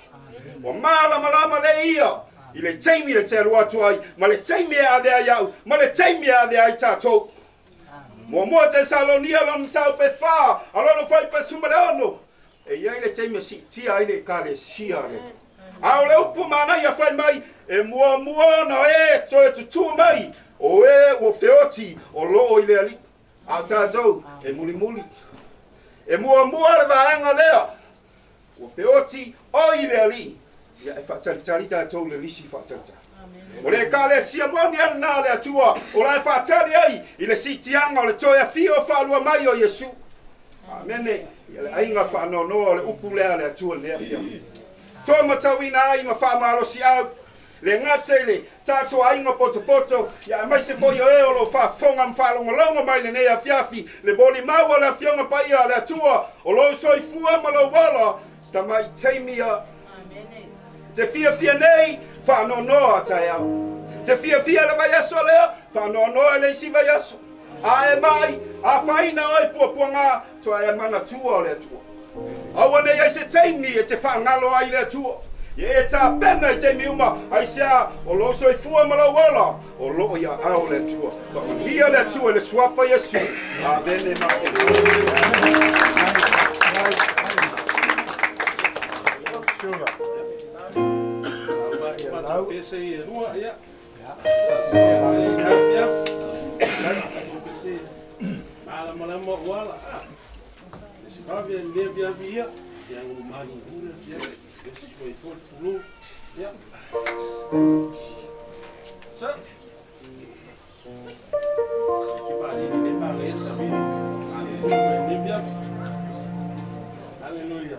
[SPEAKER 7] Ua malamalama le ia i le taimi e te alu atu ai, ma le taimi e ave ai au, ma le taimi e ave ai tatou. Muamua Tesalonia lona mataupu e 4, a lona fuaiupu e 16, E i ai le taimi e siitia ai le Ekalesia a le Atua. A o le upu manaia fai mai, e muamua ona e toe tutū mai o e ua feoti o loo i le Alii. A o tatou, e mulimuli. E muamua le vaega lea ua feoti o i le Alii. Ia e faatalitali tatou i le lisi faatalitali. O le ekalesia moni a lena a le Atua o la e faatali ai i le siitiaga o le toe afio faalua mai o Iesu. Amene. Ia le aiga faanoanoa o le upu lea a le Atua i lenei afiafi. Toe matauina ai ma faamalosiau le gata i le tatou aiga potopoto, ia aemaise foi o e o lo o faafofoga ma faalogologo mai i lenei afiafi, le molimau a le Afioga Paia a le Atua o lou soifua ma lou ola, se tamai taimi ia. Te fiafia nei, faanoanoa taeao. Te fiafia le vaiaso lea, faanoanoa i le isi vaiaso. A e mai, afaina oe i puapuaga, toa e manatua o le Atua. Aua ne i ai se taimi e te faagalo ai i le Atua. Ia e tapena i taimi uma, aisea o lou soifua ma lou ola, o loo i aao o le Atua. Faamanuia le Atua i le suafa o Iesu. Amene ma amene.
[SPEAKER 6] Hallelujah.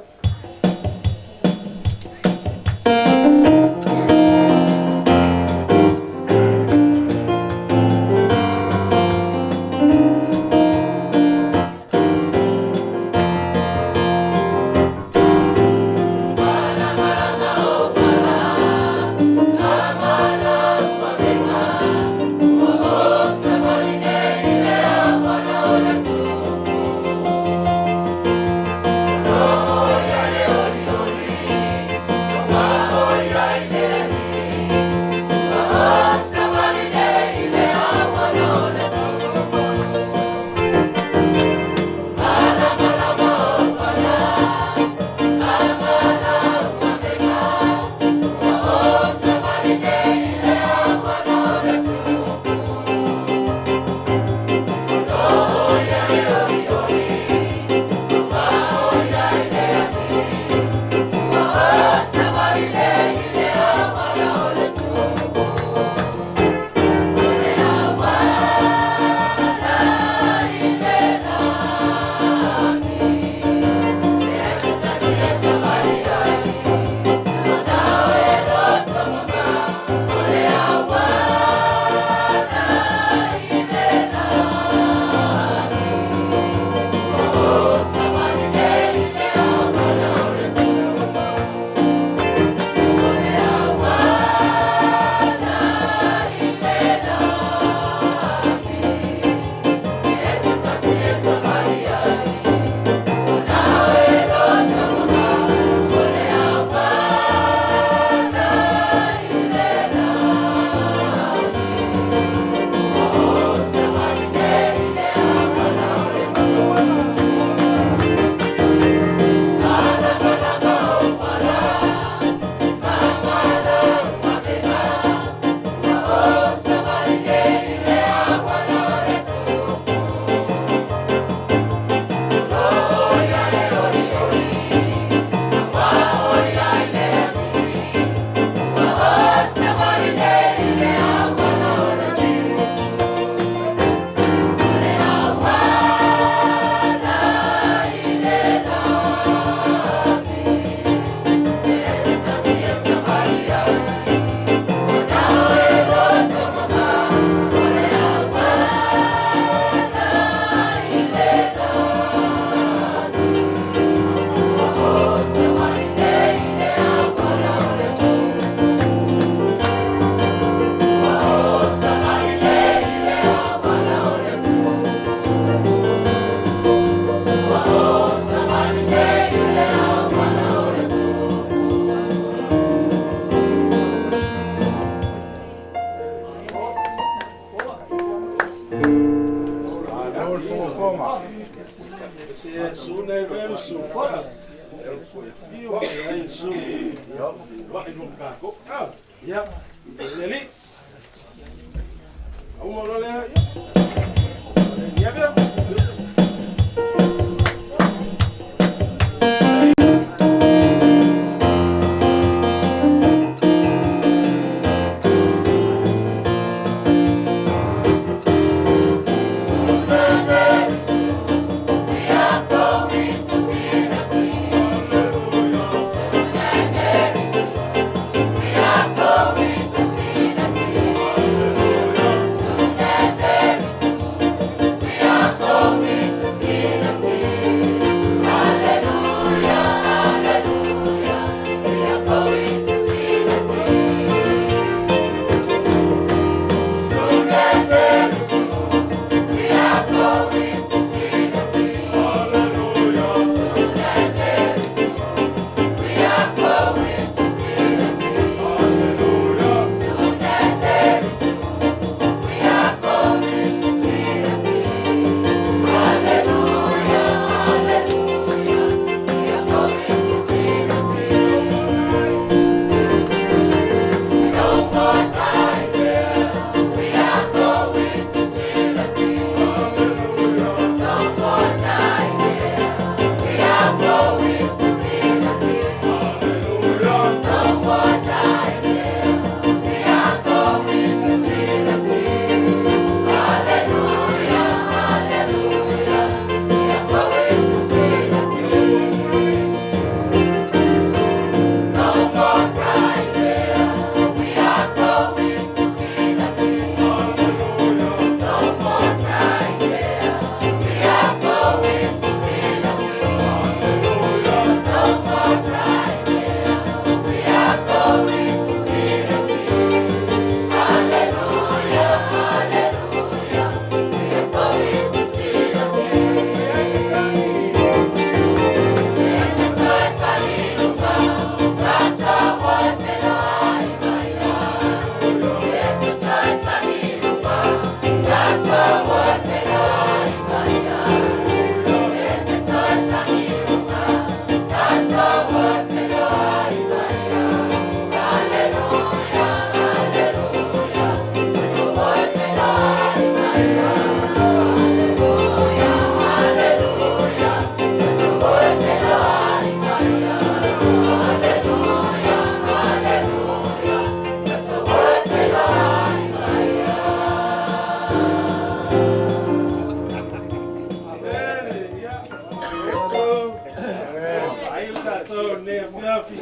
[SPEAKER 6] lenei afiafi.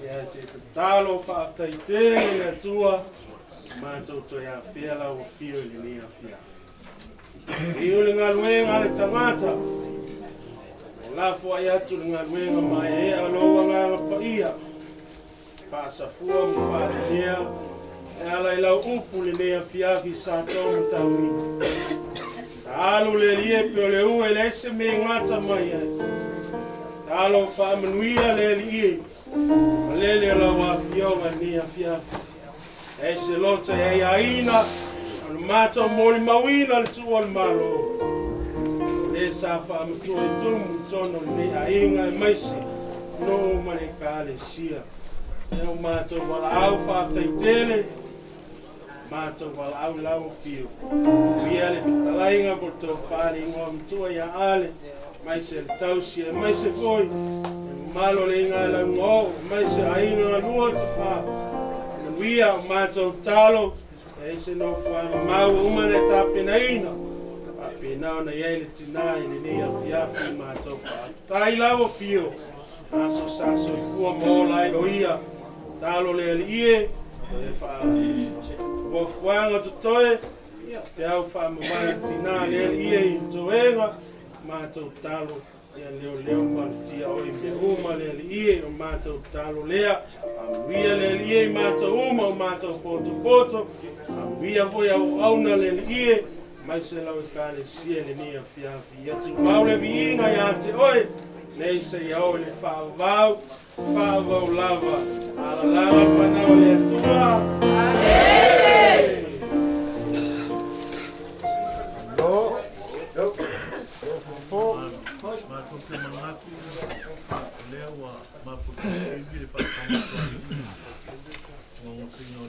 [SPEAKER 6] Ia se i tatalo faafetai tele i le Atua matou toe afea lau afio i lenei afiafi. Viu le galuega a le tagata, ua lafoai atu le galuega maeaea o lou Agaga Paia, faasafua ma faalelea e ala i lau upu lenei afiafi sa tou matauina. Sa alu le Alii pe o le u e leai se mea e gata mai ai. Talo faamanuia le Alii ma lele o lau afioga i lenei afiafi. E se lota e aiaina o le matou molimauina le tuua o le Malo. O le sa faamatua i tumu i totonu o lenei aiga aemaise nuu ma le Ekalesia. E o matou valaau faafetai tele, matou valaau i lau afio. Manuia le fetalaiga po o le tofa le igoa matua ia Ale, aemaise le tausi, aemaise foi le mamalu o le aiga lauga oo, aemaise aiga galua tapa. Manuia o matou talo, e ai se nofoaga mau ua uma ona e tapenaina, faapena ona i ai le tinā i lenei afiafi i matou faafetai lau afio, aso sa soifua ma ola ai o ia, talo le Alii e, e faafuafuaga totoe, ia peau faamavae le tinā le Alii e i toega, matou talo ia leoleo malutia oe i mea uma le Alii e, o matou talo lea, faamanuia le Alii e i matou uma o matou potopoto, faamanuia foi auauna le Alii e, aemaise lau Ekalesia i lenei afiafi. Ia tumau le viiga ia te oe, nei seia oo i le faavavau, faavavau lava. Alalaga le fanau a le Atua. Amene.
[SPEAKER 5] Matou te manatu o lea ua mapuipuivi le faatamasoaliiga o o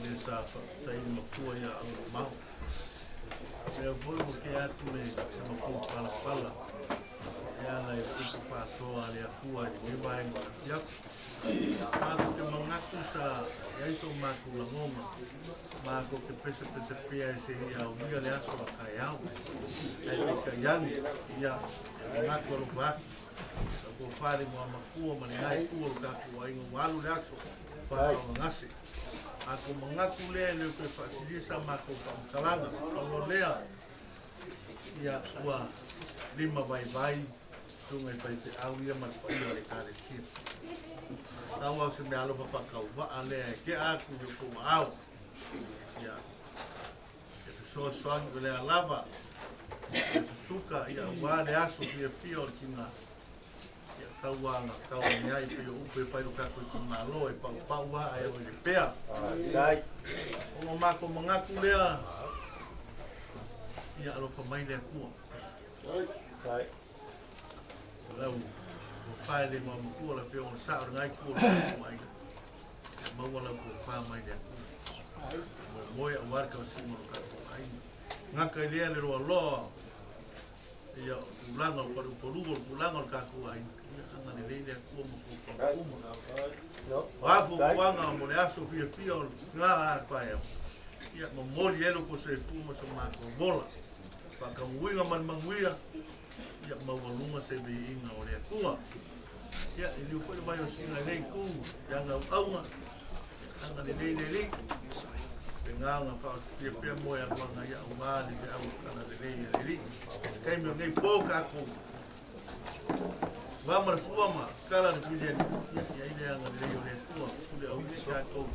[SPEAKER 5] lea sa faafetai le makua ia Auamao. Lea foi ua tea atu le matou palapala e ala i le upu faasoa a le Atua i lenei vaega o le afiafi. Matou te manatu sa i ai so matou lagona, matou te pesepese pea e seia aulia le aso a taeao. Ae peitai ane, ia, e manatu alofa atu, lau tofa le igoamakua ma lena itu o lo tatou aiga ua alu le aso faaaaogagase. Matou manatu lea e le toe faasilia sa matou faamatalaga, pau o lea, ia ua lima vaivai susuga i faifeau ia ma le paia o le Ekalesia. Tau lava o se meaalofa faatauvaa lea e tea atu i outou aao, ia e fesoasoani o le a lava e susuka ia aua le aso fiafia o le tina. Ia tau aga tau ane ai pei o upu e fai lo tatou itumalo e paupau a ae o i le pea. Ona o matou manatu lea, ia alofa mai le Atua. O lau tofa e le matua le afioga o le sao le ngai tu o le tatou aiga. Ia maua lau tofa mai le Atua. Moemoe aua le tausiga o lo tatou aiga. Gata i lea le loaloa Ia, o tulaga o le faleupolu, o le tulaga o le tatou aiga, ia agalelei le Atua ma fuafuaga uma. O a fuafuaga mo le aso fiafia o le ga a taeao, ia momoli ai lo outou soifua ma so matou ola. Faatamuiga ma le manuia, ia maualuga se viiga o le Atua. Ia, e liu foi le vai o sina i lenei itu i ana auauna, ia agalelei le Alii. Pena ona faaosofia pea moe aluaga ia aua le feau talalelei a le Alii. I le taimi o lenei po tatou va ma le fua ma kala le filiali, ia i ai le agalelei o le Atua, pule auili tatou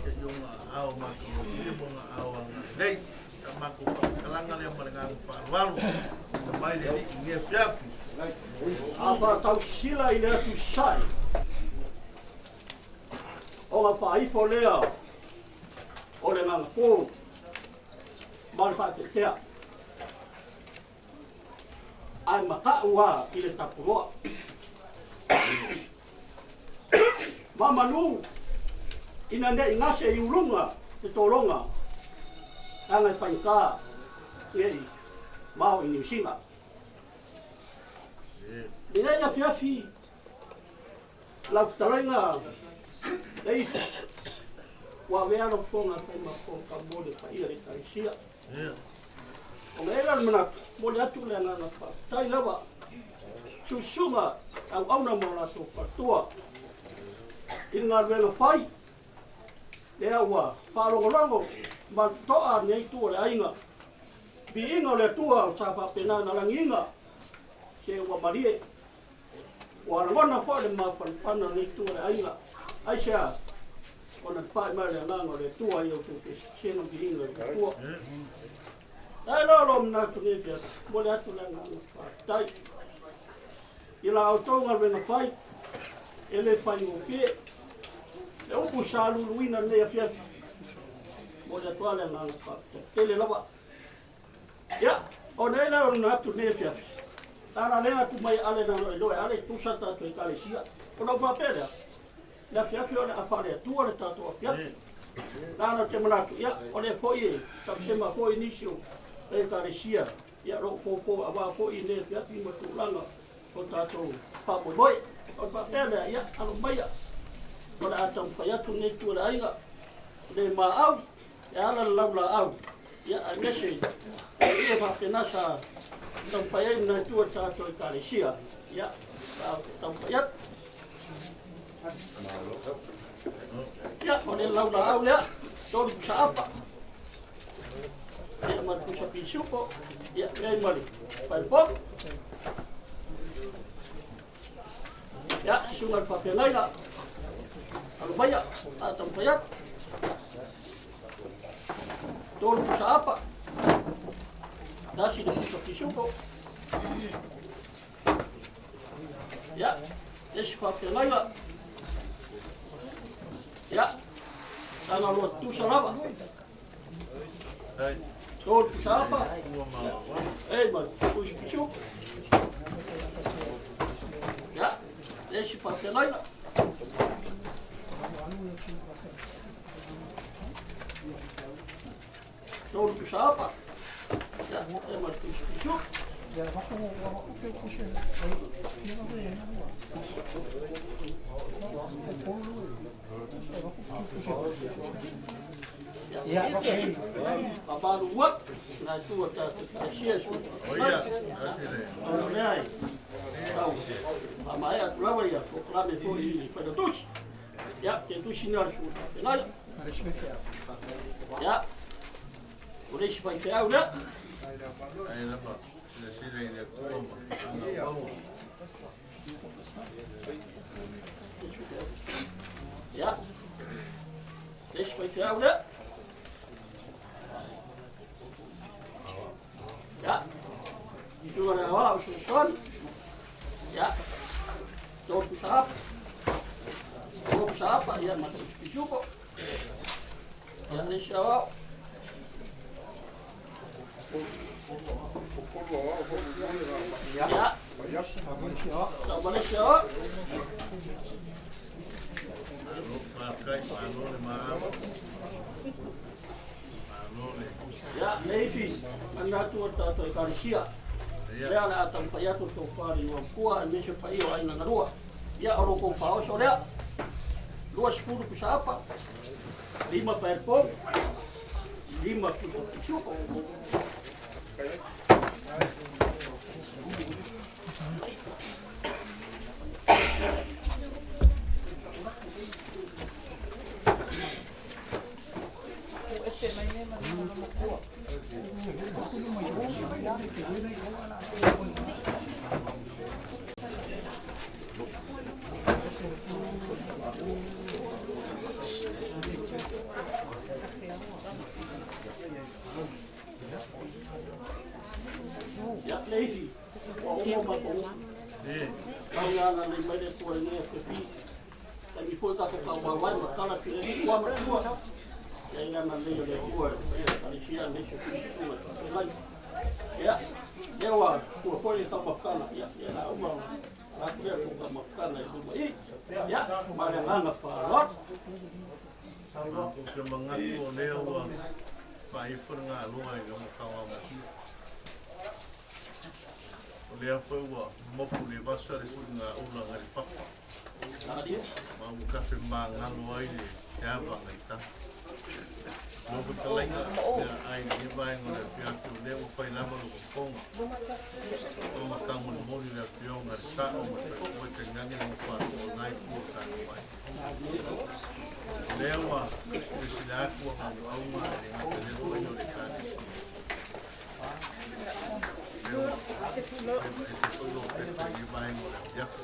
[SPEAKER 5] ia i ona aao matagofie ma ona aao agalelei. Sa matou faamatalaga lea ma le agaga faaaloalo. Ina mai le Alii i lenei afiafi.
[SPEAKER 8] A faatausila i le atu i sasae, ona faaifo lea o le agaga ma le faatetea, ae mata'u a i le tapuloa. Ma manu ina ne'i gase i uluga te tologa, leaga e faigata ne'i mao i Niu Sila. Lenei afiafi lau fetalaiga Leif, ua avea lau fofoga e fai ma fofoga mo le paia o le Ekalesia. Ona i ai lea o le manatu, momoli atu le agaga faafetai lava, susuga auauna ma o latou faletua. I le galuega fai, lea ua faalogologo ma totoa lenei itu o le aiga. Viiga o le Atua sa faapena ona lagiina, se ua malie. Ua lagona foi le mafanafana o lenei itu o le aiga. Aisea? Ona pa'i mai o le agaga o le Atua i outou pesega viiga i le Atua. Ae loa lou manatu nei pea, momoli atu le agaga faafetai i la outou galuega fai, e le faigofie. Le upu sa luluina lenei afiafi, momoli atu lava le agaga faafetai tele lava. Ia, ona i ai lea o le manatu lenei afiafi, lalalega atu mai ale na loe ale i tusa tatou ekalesia. Ona ou faapea lea, le afiafi o le a faale-Atua le tatou afiafi. La na te manatu, ia, o lea foi e tausema foi nisi o ekalesia, ia, lou fofo aua foi nei afiafi ma tulaga o tatou faamoemoe. O le faapea lea, ia, alo maia, o le a taumafai atu lenei itu o le aiga, le maau, e ala le laulaau, ia, aemaise ia faapena sa taumafai ai lena itu o le tatou ekalesia, ia, taumafai atu. Ia, o le laulaau lea, 3 pusa apa. Ia, ma le pusa pisupo. Ia, lea ma le paepo. Ia, susuga le faafeagaiga. Alo maia, a taumafai atu. 3 pusa apa. 1 le pusa pisupo. Ia, esi faafeagaiga. Ia, taga lua tusa lava. 3 pusa apa. Ei, ma pusa pisupo. Ia, esi faafeagaiga. 3 pusa apa. Ia, e ma pusa pisupo. Ia, papalu ua, na tua ta sia su. O lea e, tau, pamaea atu lava ia, polokalame foi i le failautusi. Ia, te tusi ni o le susu faafeagai. Ia, o le isi faifeau lea. Ia, le isi faifeau lea. Ia, susuga le aoao fesoasoani. Ia, 3 pusa apa. 2 pusa apa, ia, ma le pisupo. Ia, le isi aoao. Ia, tau ma le isi aoao. Ia, le isi, manatu o tatou ekalesia. Lea le a taumafai atu le tofa i le igoa aemaise paia o aiga galua. Ia, o lo kou faaoso lea. 20 pusa apa, 5 paepo, 5 pusa pisupo. Ia, le isi, ua uma matou upu. Tau ia ana lei mai le Atua i lenei afiafi. Taimi foi tatou taumauai ma tala pile tua ma tua. Ia i le ana lei o le Atua e paia le ekalesia aemaise foi susuga i faafeagai. Ia, lea ua tua foi le taumafataga. Ia, ia la uma ala atu lea tou taumafataga i luma i. Ia, ma le agaga faaaloalo.
[SPEAKER 5] Ou te manatu o lea ua faaifo le galuega i le matauamosia. O lea foi ua moku le vasa le suigaula ngai le papa. Ma ua kafe magalo ai le te ava ngai tafa. Lau fetalaiga, ia, ai lenei vaega o le afiafi, o lea ua fai lava lou fofoga, ona taumolimoli le afioga i le sao ma le faletua tainane le nofoaluu o lena itu o le tatou aiga. O lea ua silasila atu a gauauga e le gata i lea paia o le Ekalesia. O lea ua leva ese foi lou pepa i lenei vaega o le afiafi.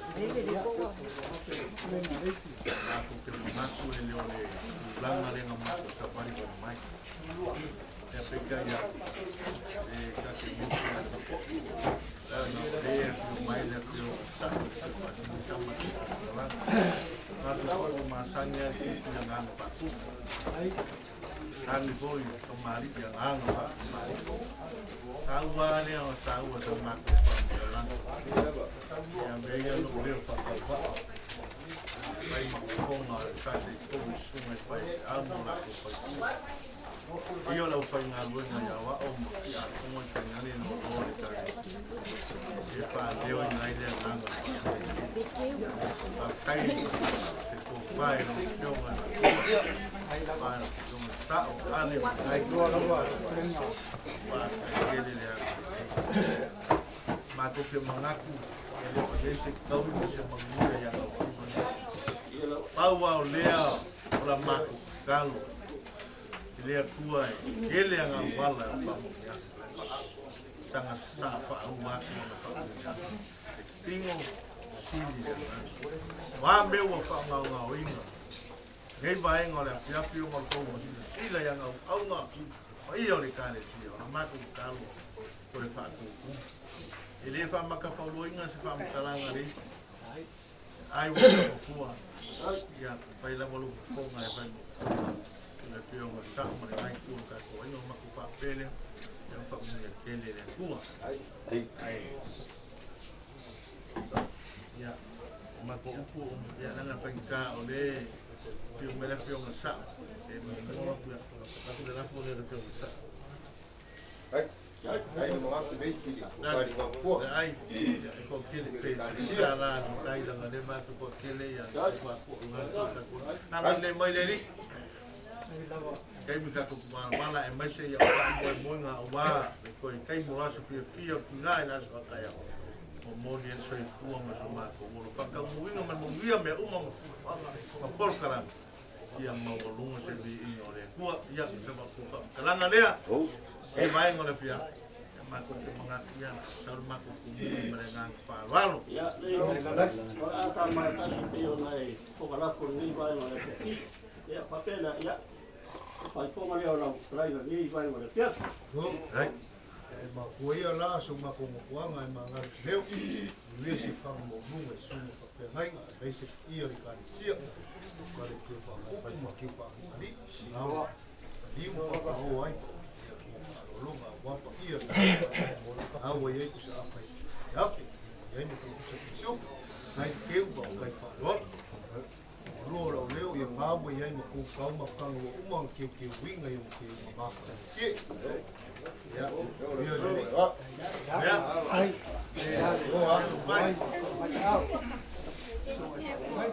[SPEAKER 5] Matou te manatu e le o le tulaga lea na matou savali vale mai. Ia peitai ane, e ta te motu ai foi. Ona o lea e afio mai le afioga sao i le faatino ma le faamatalaga. Matou foi ua masani lava i se isi agaga faatupu. Sani foi kamali'i agaga faakamali'i. Taua lava lea o saua sa matou faamatalaga. Ia avea ia lou leo faatauvaa e fai ma fofoga o le Taitaifono i susuga i faifeau ma o latou faletua. Ia o le aufaigaluega i aoao ma tiakono tainane loaloa o le Ekalesia e faaleoina ai le agaga faafetai tele. Faafetai i se tofa i lau Afioga i le Matua, fa lau Afioga i le Sao, Ale ma le Faafetai tele le agalelei. Matou te manatu e le o i ai se taui ma se manuia ia lau faiva nei. Pau lava o lea o la matou tatalo i le Atua e tele ana auala e faamanuiaga, saga sasaa faauma atu ana faamanuiaga. E tino sili le agaga. O a mea ua faagaogaoina nei vaega o le afiafi ona o le tou silasila i ana auauna paia o le Ekalesia, o la matou tatalo toe faatutu. E le faamatafauloaina se faamatalaga a le isi. Ai ua mafua, ia, fai lava lou fofoga e fai ma fofoga o le Afioga i le Sao ma le la itu o le tatou aiga, o matou faapea lea, ia faamanuia tele e le Atua. Ai, ia, o matou upu, ia, leaga faigata o le afio mai le Afioga i le Sao, e muamua atu, ia, atu le lafo lea i le Afioga i le Sao. Ia maualuga se viiga o le Atua. Ia, se matou faamatalaga lea, e vaega o le afiafi. Ia matou te manatu ia, sau le matou tumua ma le agaga faaaloalo.
[SPEAKER 8] Ia, lei, o le a ta mai tasi pei ona e fokalafo lenei vaega o le afiafi. Ia, faapena, ia, o faifoga lea o lau fetalaiga lenei vaega o le afiafi.
[SPEAKER 9] E mafua ia la so matou nofoaga e magali leo, manuia se faga maualuga i susuga faafeagaiga aemaise paia o le Ekalesia, ka le keu faaupu ma keu faalialii, lawa liu ma faapaoa ai ia mo faaaloaloga aua paia aua i ai tusaafa i afe i ai ma tuusa pisiupu nai keu ma o kai faaaloalo. Lua o lau leo ia maua i ai ma kou kau ma kanga ua uma ona keukeuina i ona keu ma mafatatie. Ia, ia le lei.
[SPEAKER 5] Ia,
[SPEAKER 3] Ai,
[SPEAKER 9] Oa atu
[SPEAKER 3] mai. Mai.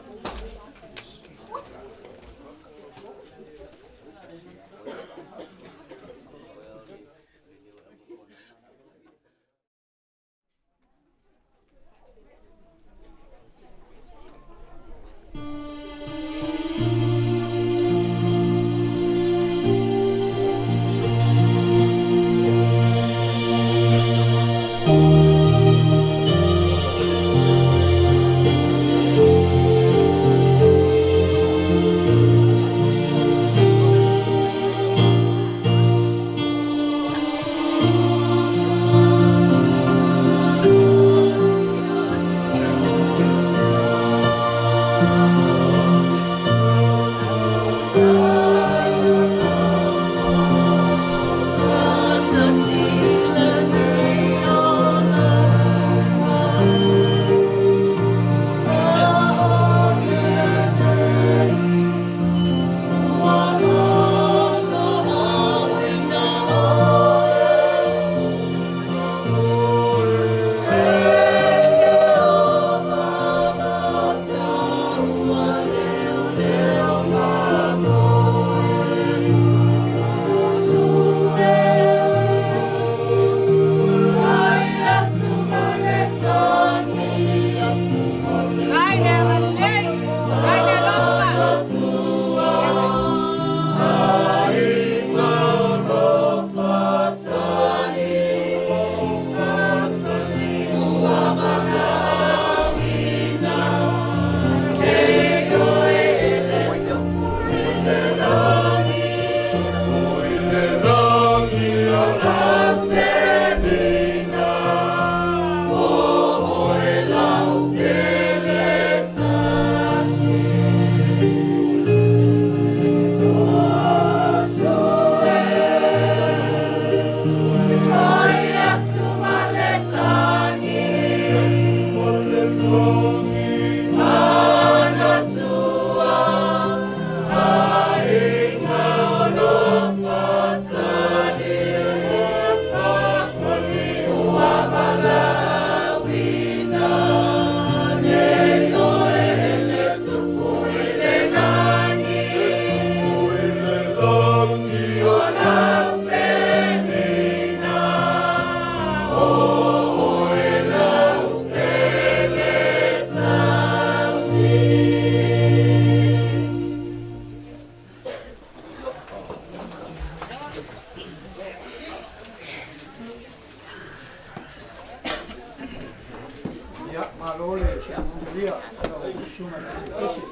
[SPEAKER 3] Faamanuia lau susuga i le Pese.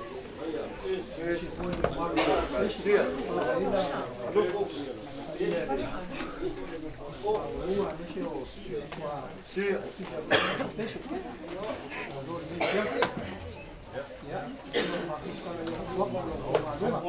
[SPEAKER 3] Aemaise foi le mamalu o le Ekalesia. Faafetai paia i le Faauluuluga aemaise o le Ofisa o le Pese. Malo i lenei afiafi. Ia, faafetai ia Tuapa mo lau galuega.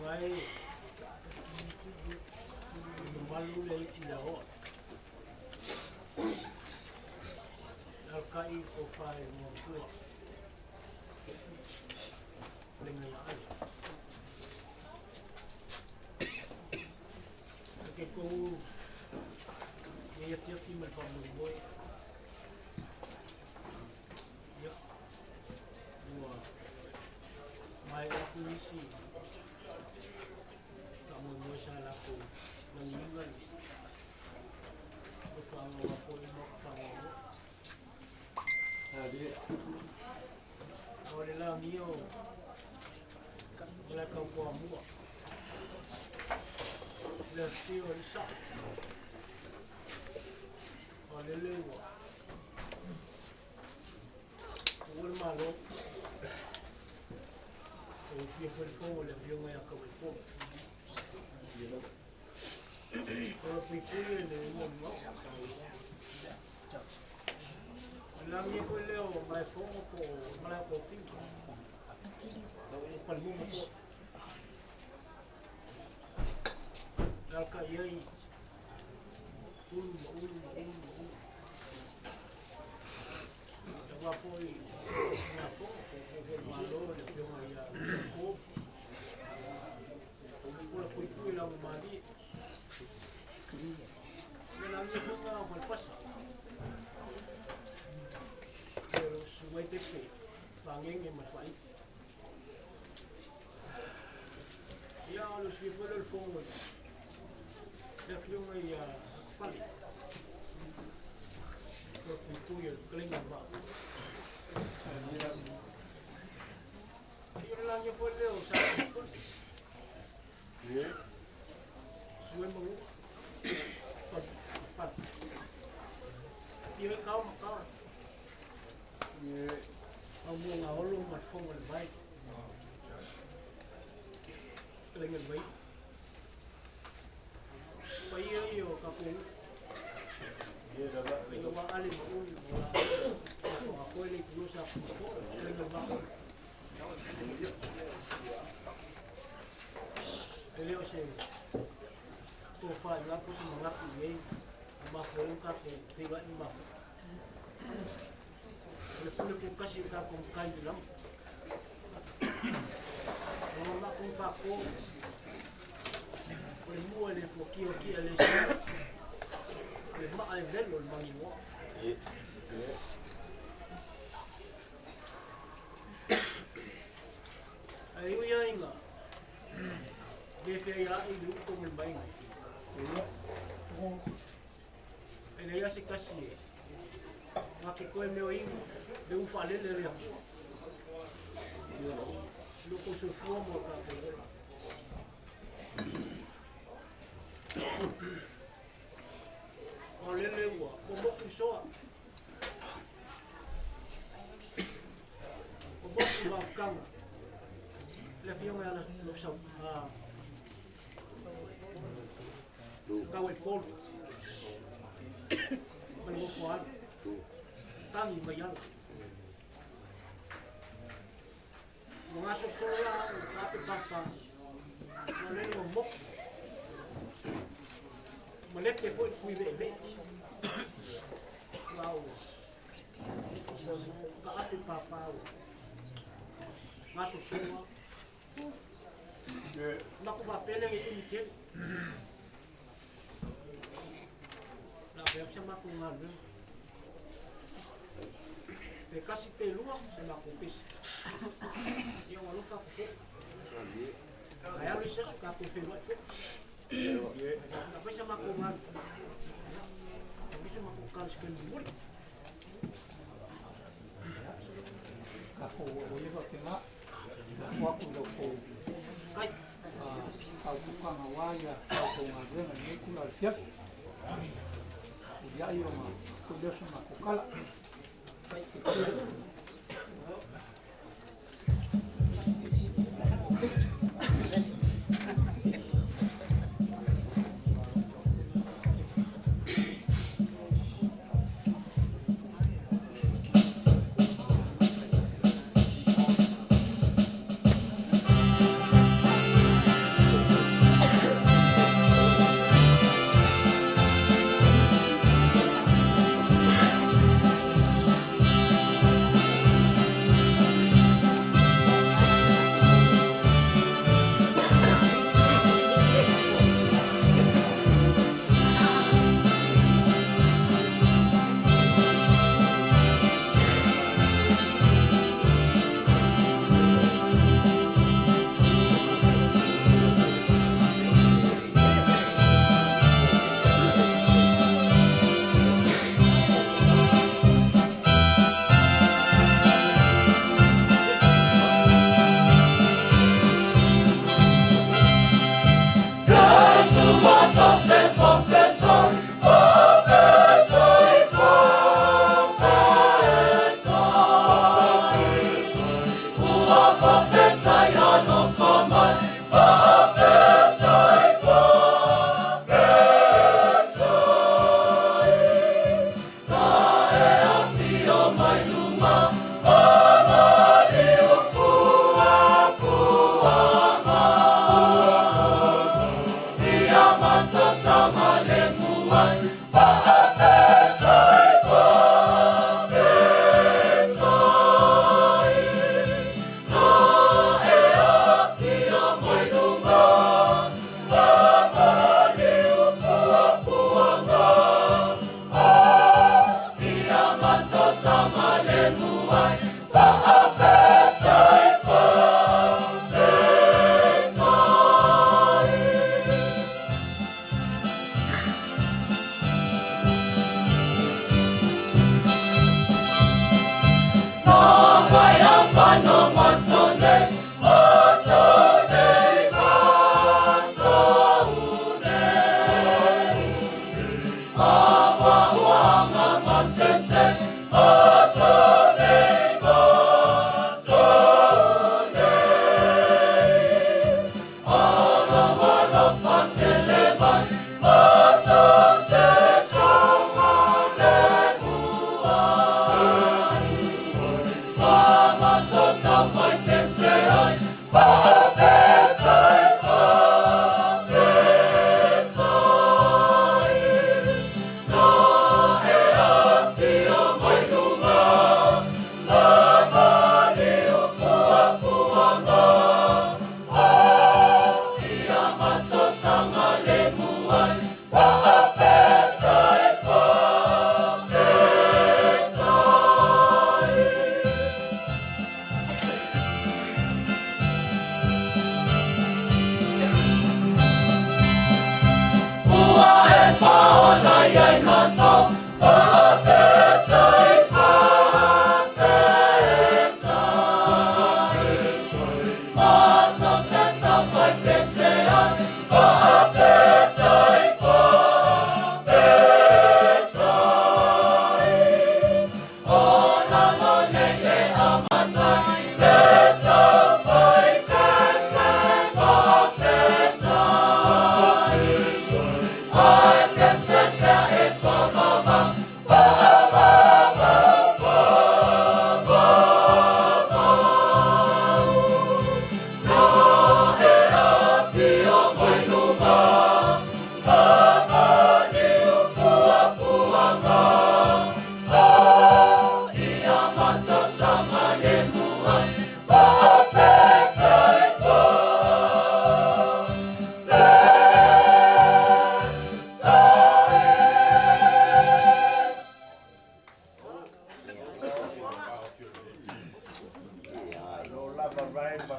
[SPEAKER 8] Wai mamalu le iti le hoa. Alkai ko whae mō Le ngai ai. Ke kou ia tia fi ma fa mo moe. Ia. Ua mai aku isi ka mo moe sa la ko nang inga ni. Ko whanga wa fo mo ka whanga mo. O le la mio o le kau kua mua. Le fio le sa. O le lewa. O le malo. O fia fo le fo le fio ngai a kau e po. O le pui le mo mo. O la mia ko leo mai fo ko mala ko fi. O palmu mo po. Alka iai ulu ma ulu ma ulu ma ulu. Ia wā foi ngā fo ko ko ko malo le pionga ia ko. O mo pula pui pui la mali. Me la mi fo ngā fo fasa. Pero suai te pe pangenge ma fai. Ia o le sui fo le fo. Le fionga ia fale. Ko pui pui o klenga ba. Ia la mi fo le o sa fo. Sue mo. Pa. Ia kau ma kau. Au mo ngā olo ma fongo le vai. Klenga vai. Pa ia ia o ka kou. Ia wa ale ma ulu ma la. Ko le kulo sa ko klenga vai. Ele o se to fa la ko se manga ku nei ma fo ka ko te wa ni ma fo. Le pule ko kasi ka ko kai ni lam. O ma ko fa ko o le mua le fo ki o ki le se. Le ma ai velo le mangi mo. Ai o ia inga. Le fe ia i lu ko me mai. E le ia se kasi e. Ma ke koe meo ingo, le ufa le le le. Lu ko se fua mo ka ko. O le le ua, ko mo ku soa. O mo ku va kanga. Le fionga ala lo sa a kau e folu. Ma le mo ala. Tangi mai ala. Mo ngaso sola ka te papa. Mo le mo mo. Ma le te foi kui ve ve. Lau. Ka ate papa. Gasosoga. Matou faapea lea e umi tele. O le a fai atu se matou galuega. Pe tasi pe lua se matou pese. Ia ua alofa atu foi. Ae alu isi aso tatou feiloai foi. A fai se matou galuega. Ia, fai se matou tala i se taimi mulimuli.
[SPEAKER 3] Tatou o ia faapena. Lafo atu i la outou faautautaga aua la outou galuega i lenei itula o le afiafi. Muliai ona foi lea o se matou tala.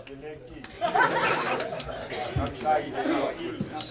[SPEAKER 4] Kapeneti. Faafetai i le tapuaiga.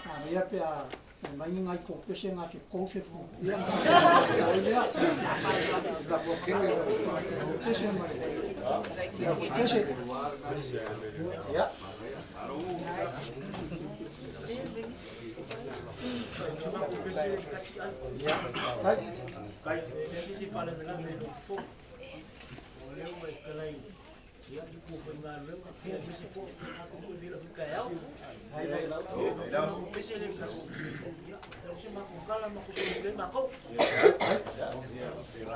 [SPEAKER 3] Manaia pe a aumai ni nai kopese na te kou se fu. Ia, ai lea. Lafo atu le kopese ma le kopese. Ia.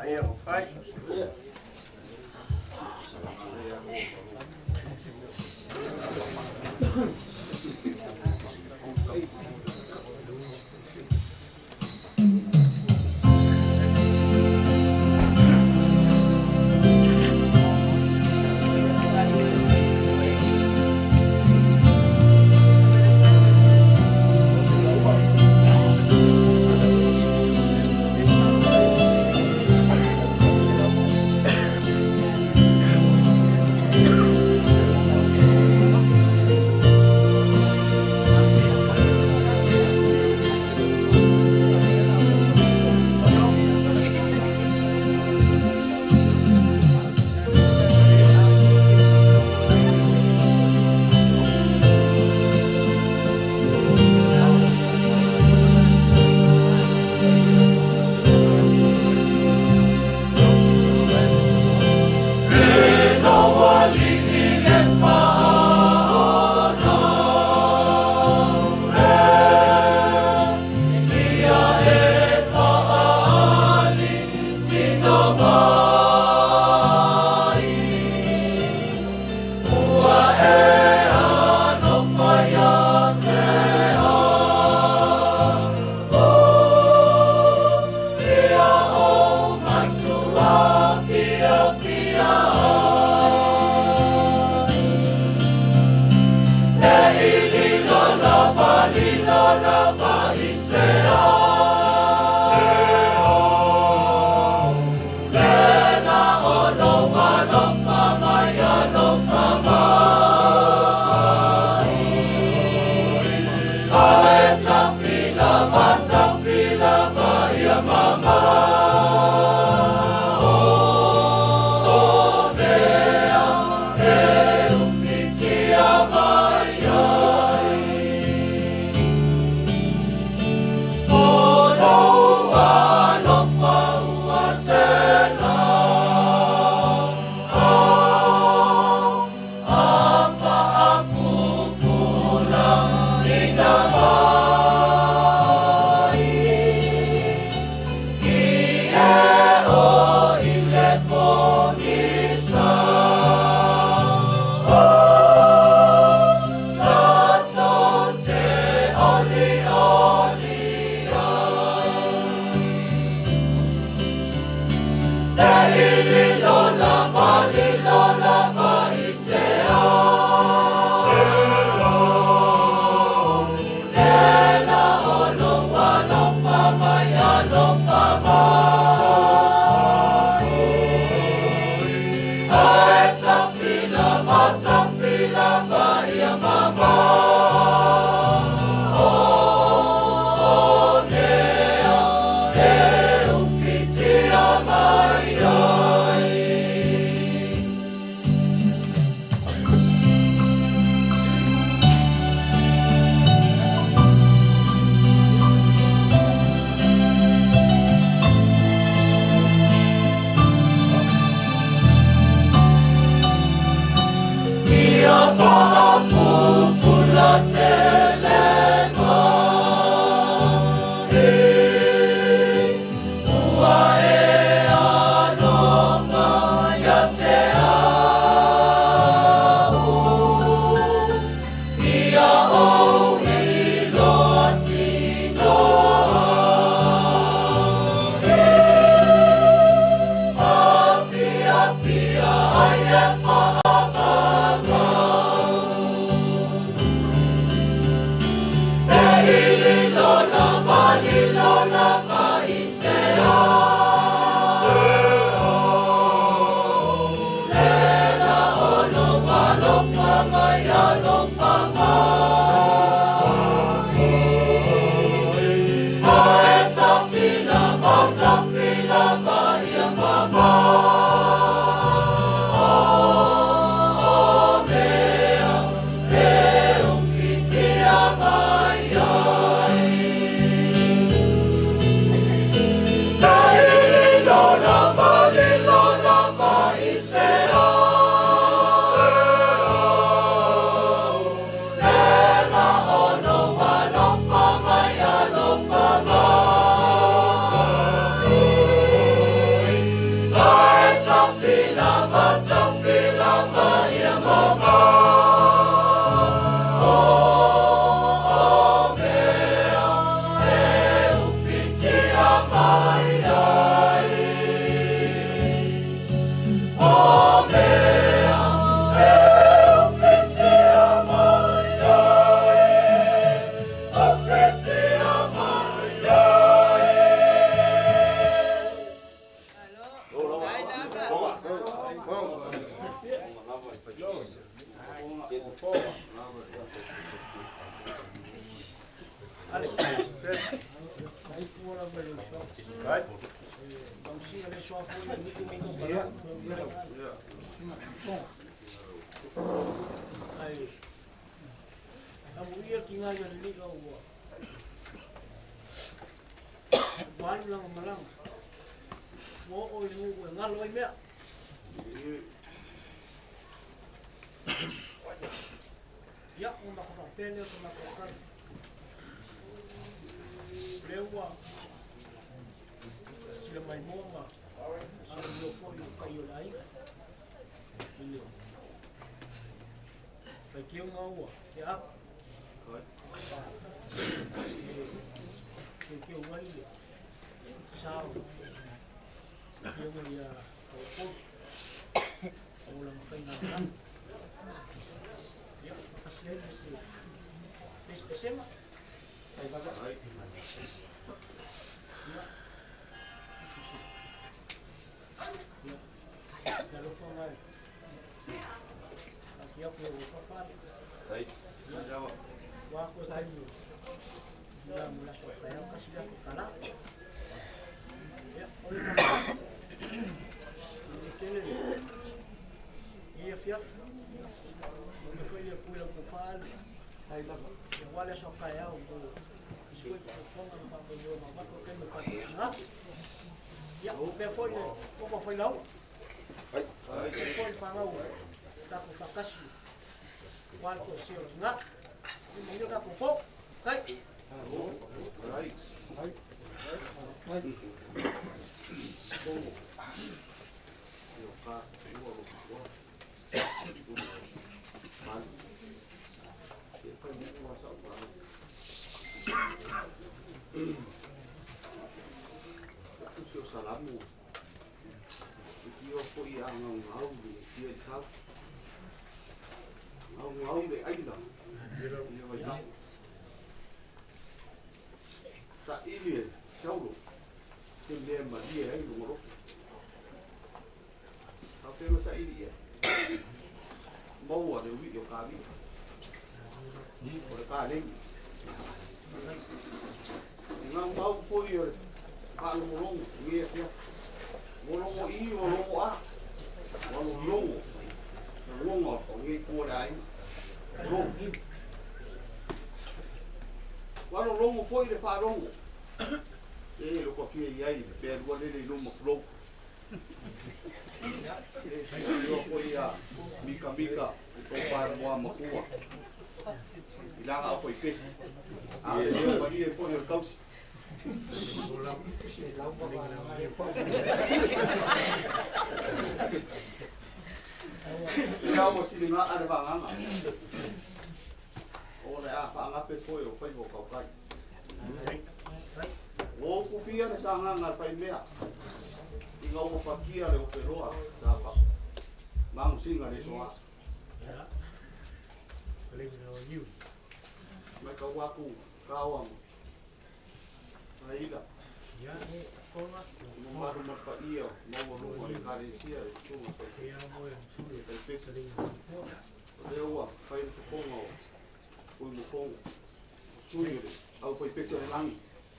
[SPEAKER 3] Ia. Ai.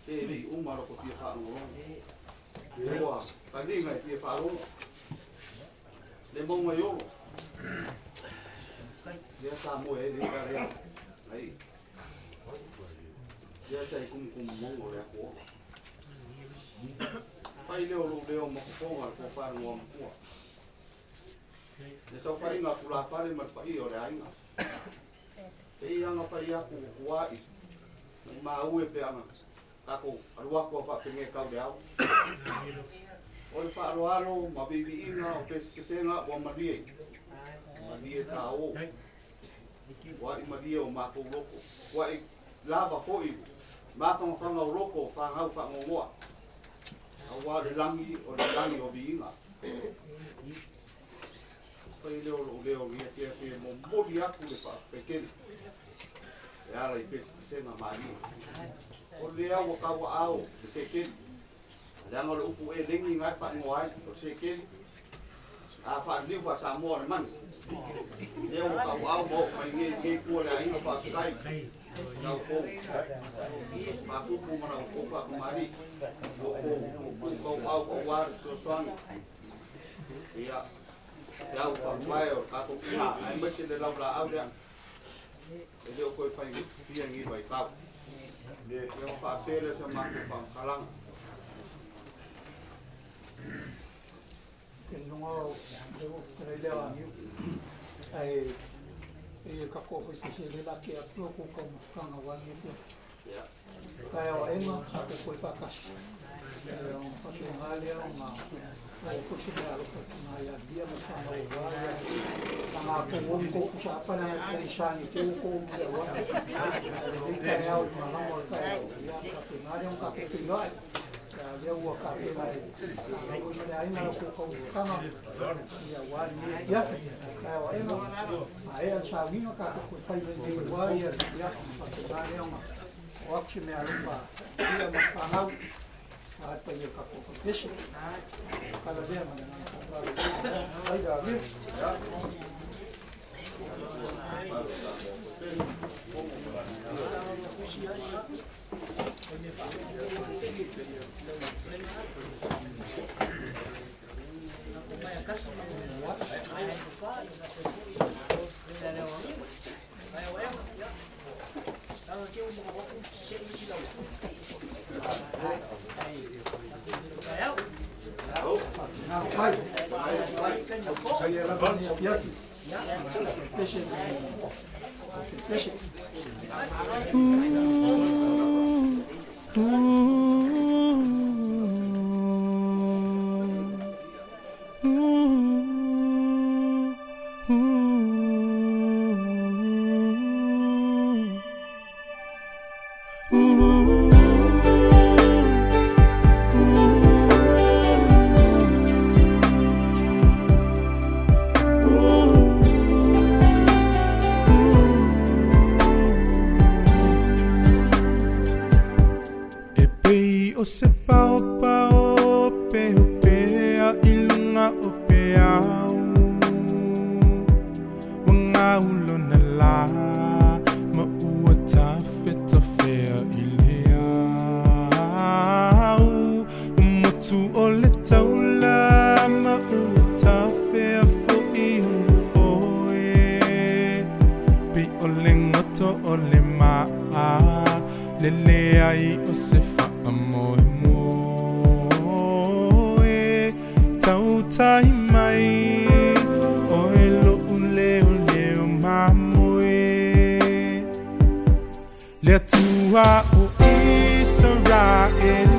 [SPEAKER 2] Se e le i uma loko fia faalogologo. Lea ua taliga e fia faalogo. Le mauga i Olo. Lea sa moe ai le i'a lea. Ai. Lea sa i kumukumu mauga o le atu Olo. Fai lea o lou leo ma fofoga le tofa le Igoamatua. Le saofaiga a tulafale ma le paia o le aiga. E i aga fai atu ua tua'i maumau e pe ana tatou alu atu a faapene tau le ao. O le faaaloalo ma viiviiga o pesepesega ua malie, malie sa o. Ua i malie o matou loko. Ua i lava foi mafanafana o loko o fanau faanoanoa. Auā le lagi o le lagi o viiga. Fai lea o lou leo i afiafi e momoli atu le faafetai tele e ala i pesepesega malie. O lea ua tauaao le sekeli, leaga o le upu elegi na e faaigoa ai o le sekeli, a faaliliu faa-Samoa o le mani. Lea ua tauaao ma oo mai nei i lenei itu o le aiga, faafetai i la outou faatupu ma la outou faatamalii, lo outou tauaao aua le fesoasoani. Ia, te au faapae o tatou tina, aemaise le laulaau lea, e le o toe faigofie lenei vaitau. Ia ona faapea lea o se matou faamatalaga.
[SPEAKER 3] Te luga o le ua fetalai lea o Aniu, ae e ka ko foi te se le la ke atu ko ka mafukanga wa ni te. Taeao aʻena tatou toe faatasi. Ona faapena lea ona oo foi se meaalofa i tina ia Lia ma le fanau aua ia lagatou o ni kou pusa apa leaga e pogisa ne i te i ua tou ulu i le auala. Ae lelei taeao i le malama o le taeao, ia ona faapena lea ona tatou feiloai. A o lea ua tapena e fanau foi ma le aiga la outou taumafataga ia aua lenei afiafi. Taeao aʻena, maea le sauniga tatou toe fai mai nei aua ia ia ona faapena lea ona oo atu se meaalofa ia ma le fanau aua le paia o le tatou faipese. Kala lea ma le agaga faaaloalo. Faafetai le alia.
[SPEAKER 10] E pei o se paopao peupea i luga o peau, Ua gau lona lā ma ua tafetafea i le au. Ua motu o le taula ma ua tafea foi ona foe, Pei o le goto o le maa le leai o se faamoemoe. Tautai mai oe lo'u leoleo mamoe, Le Atua o Isaraelu.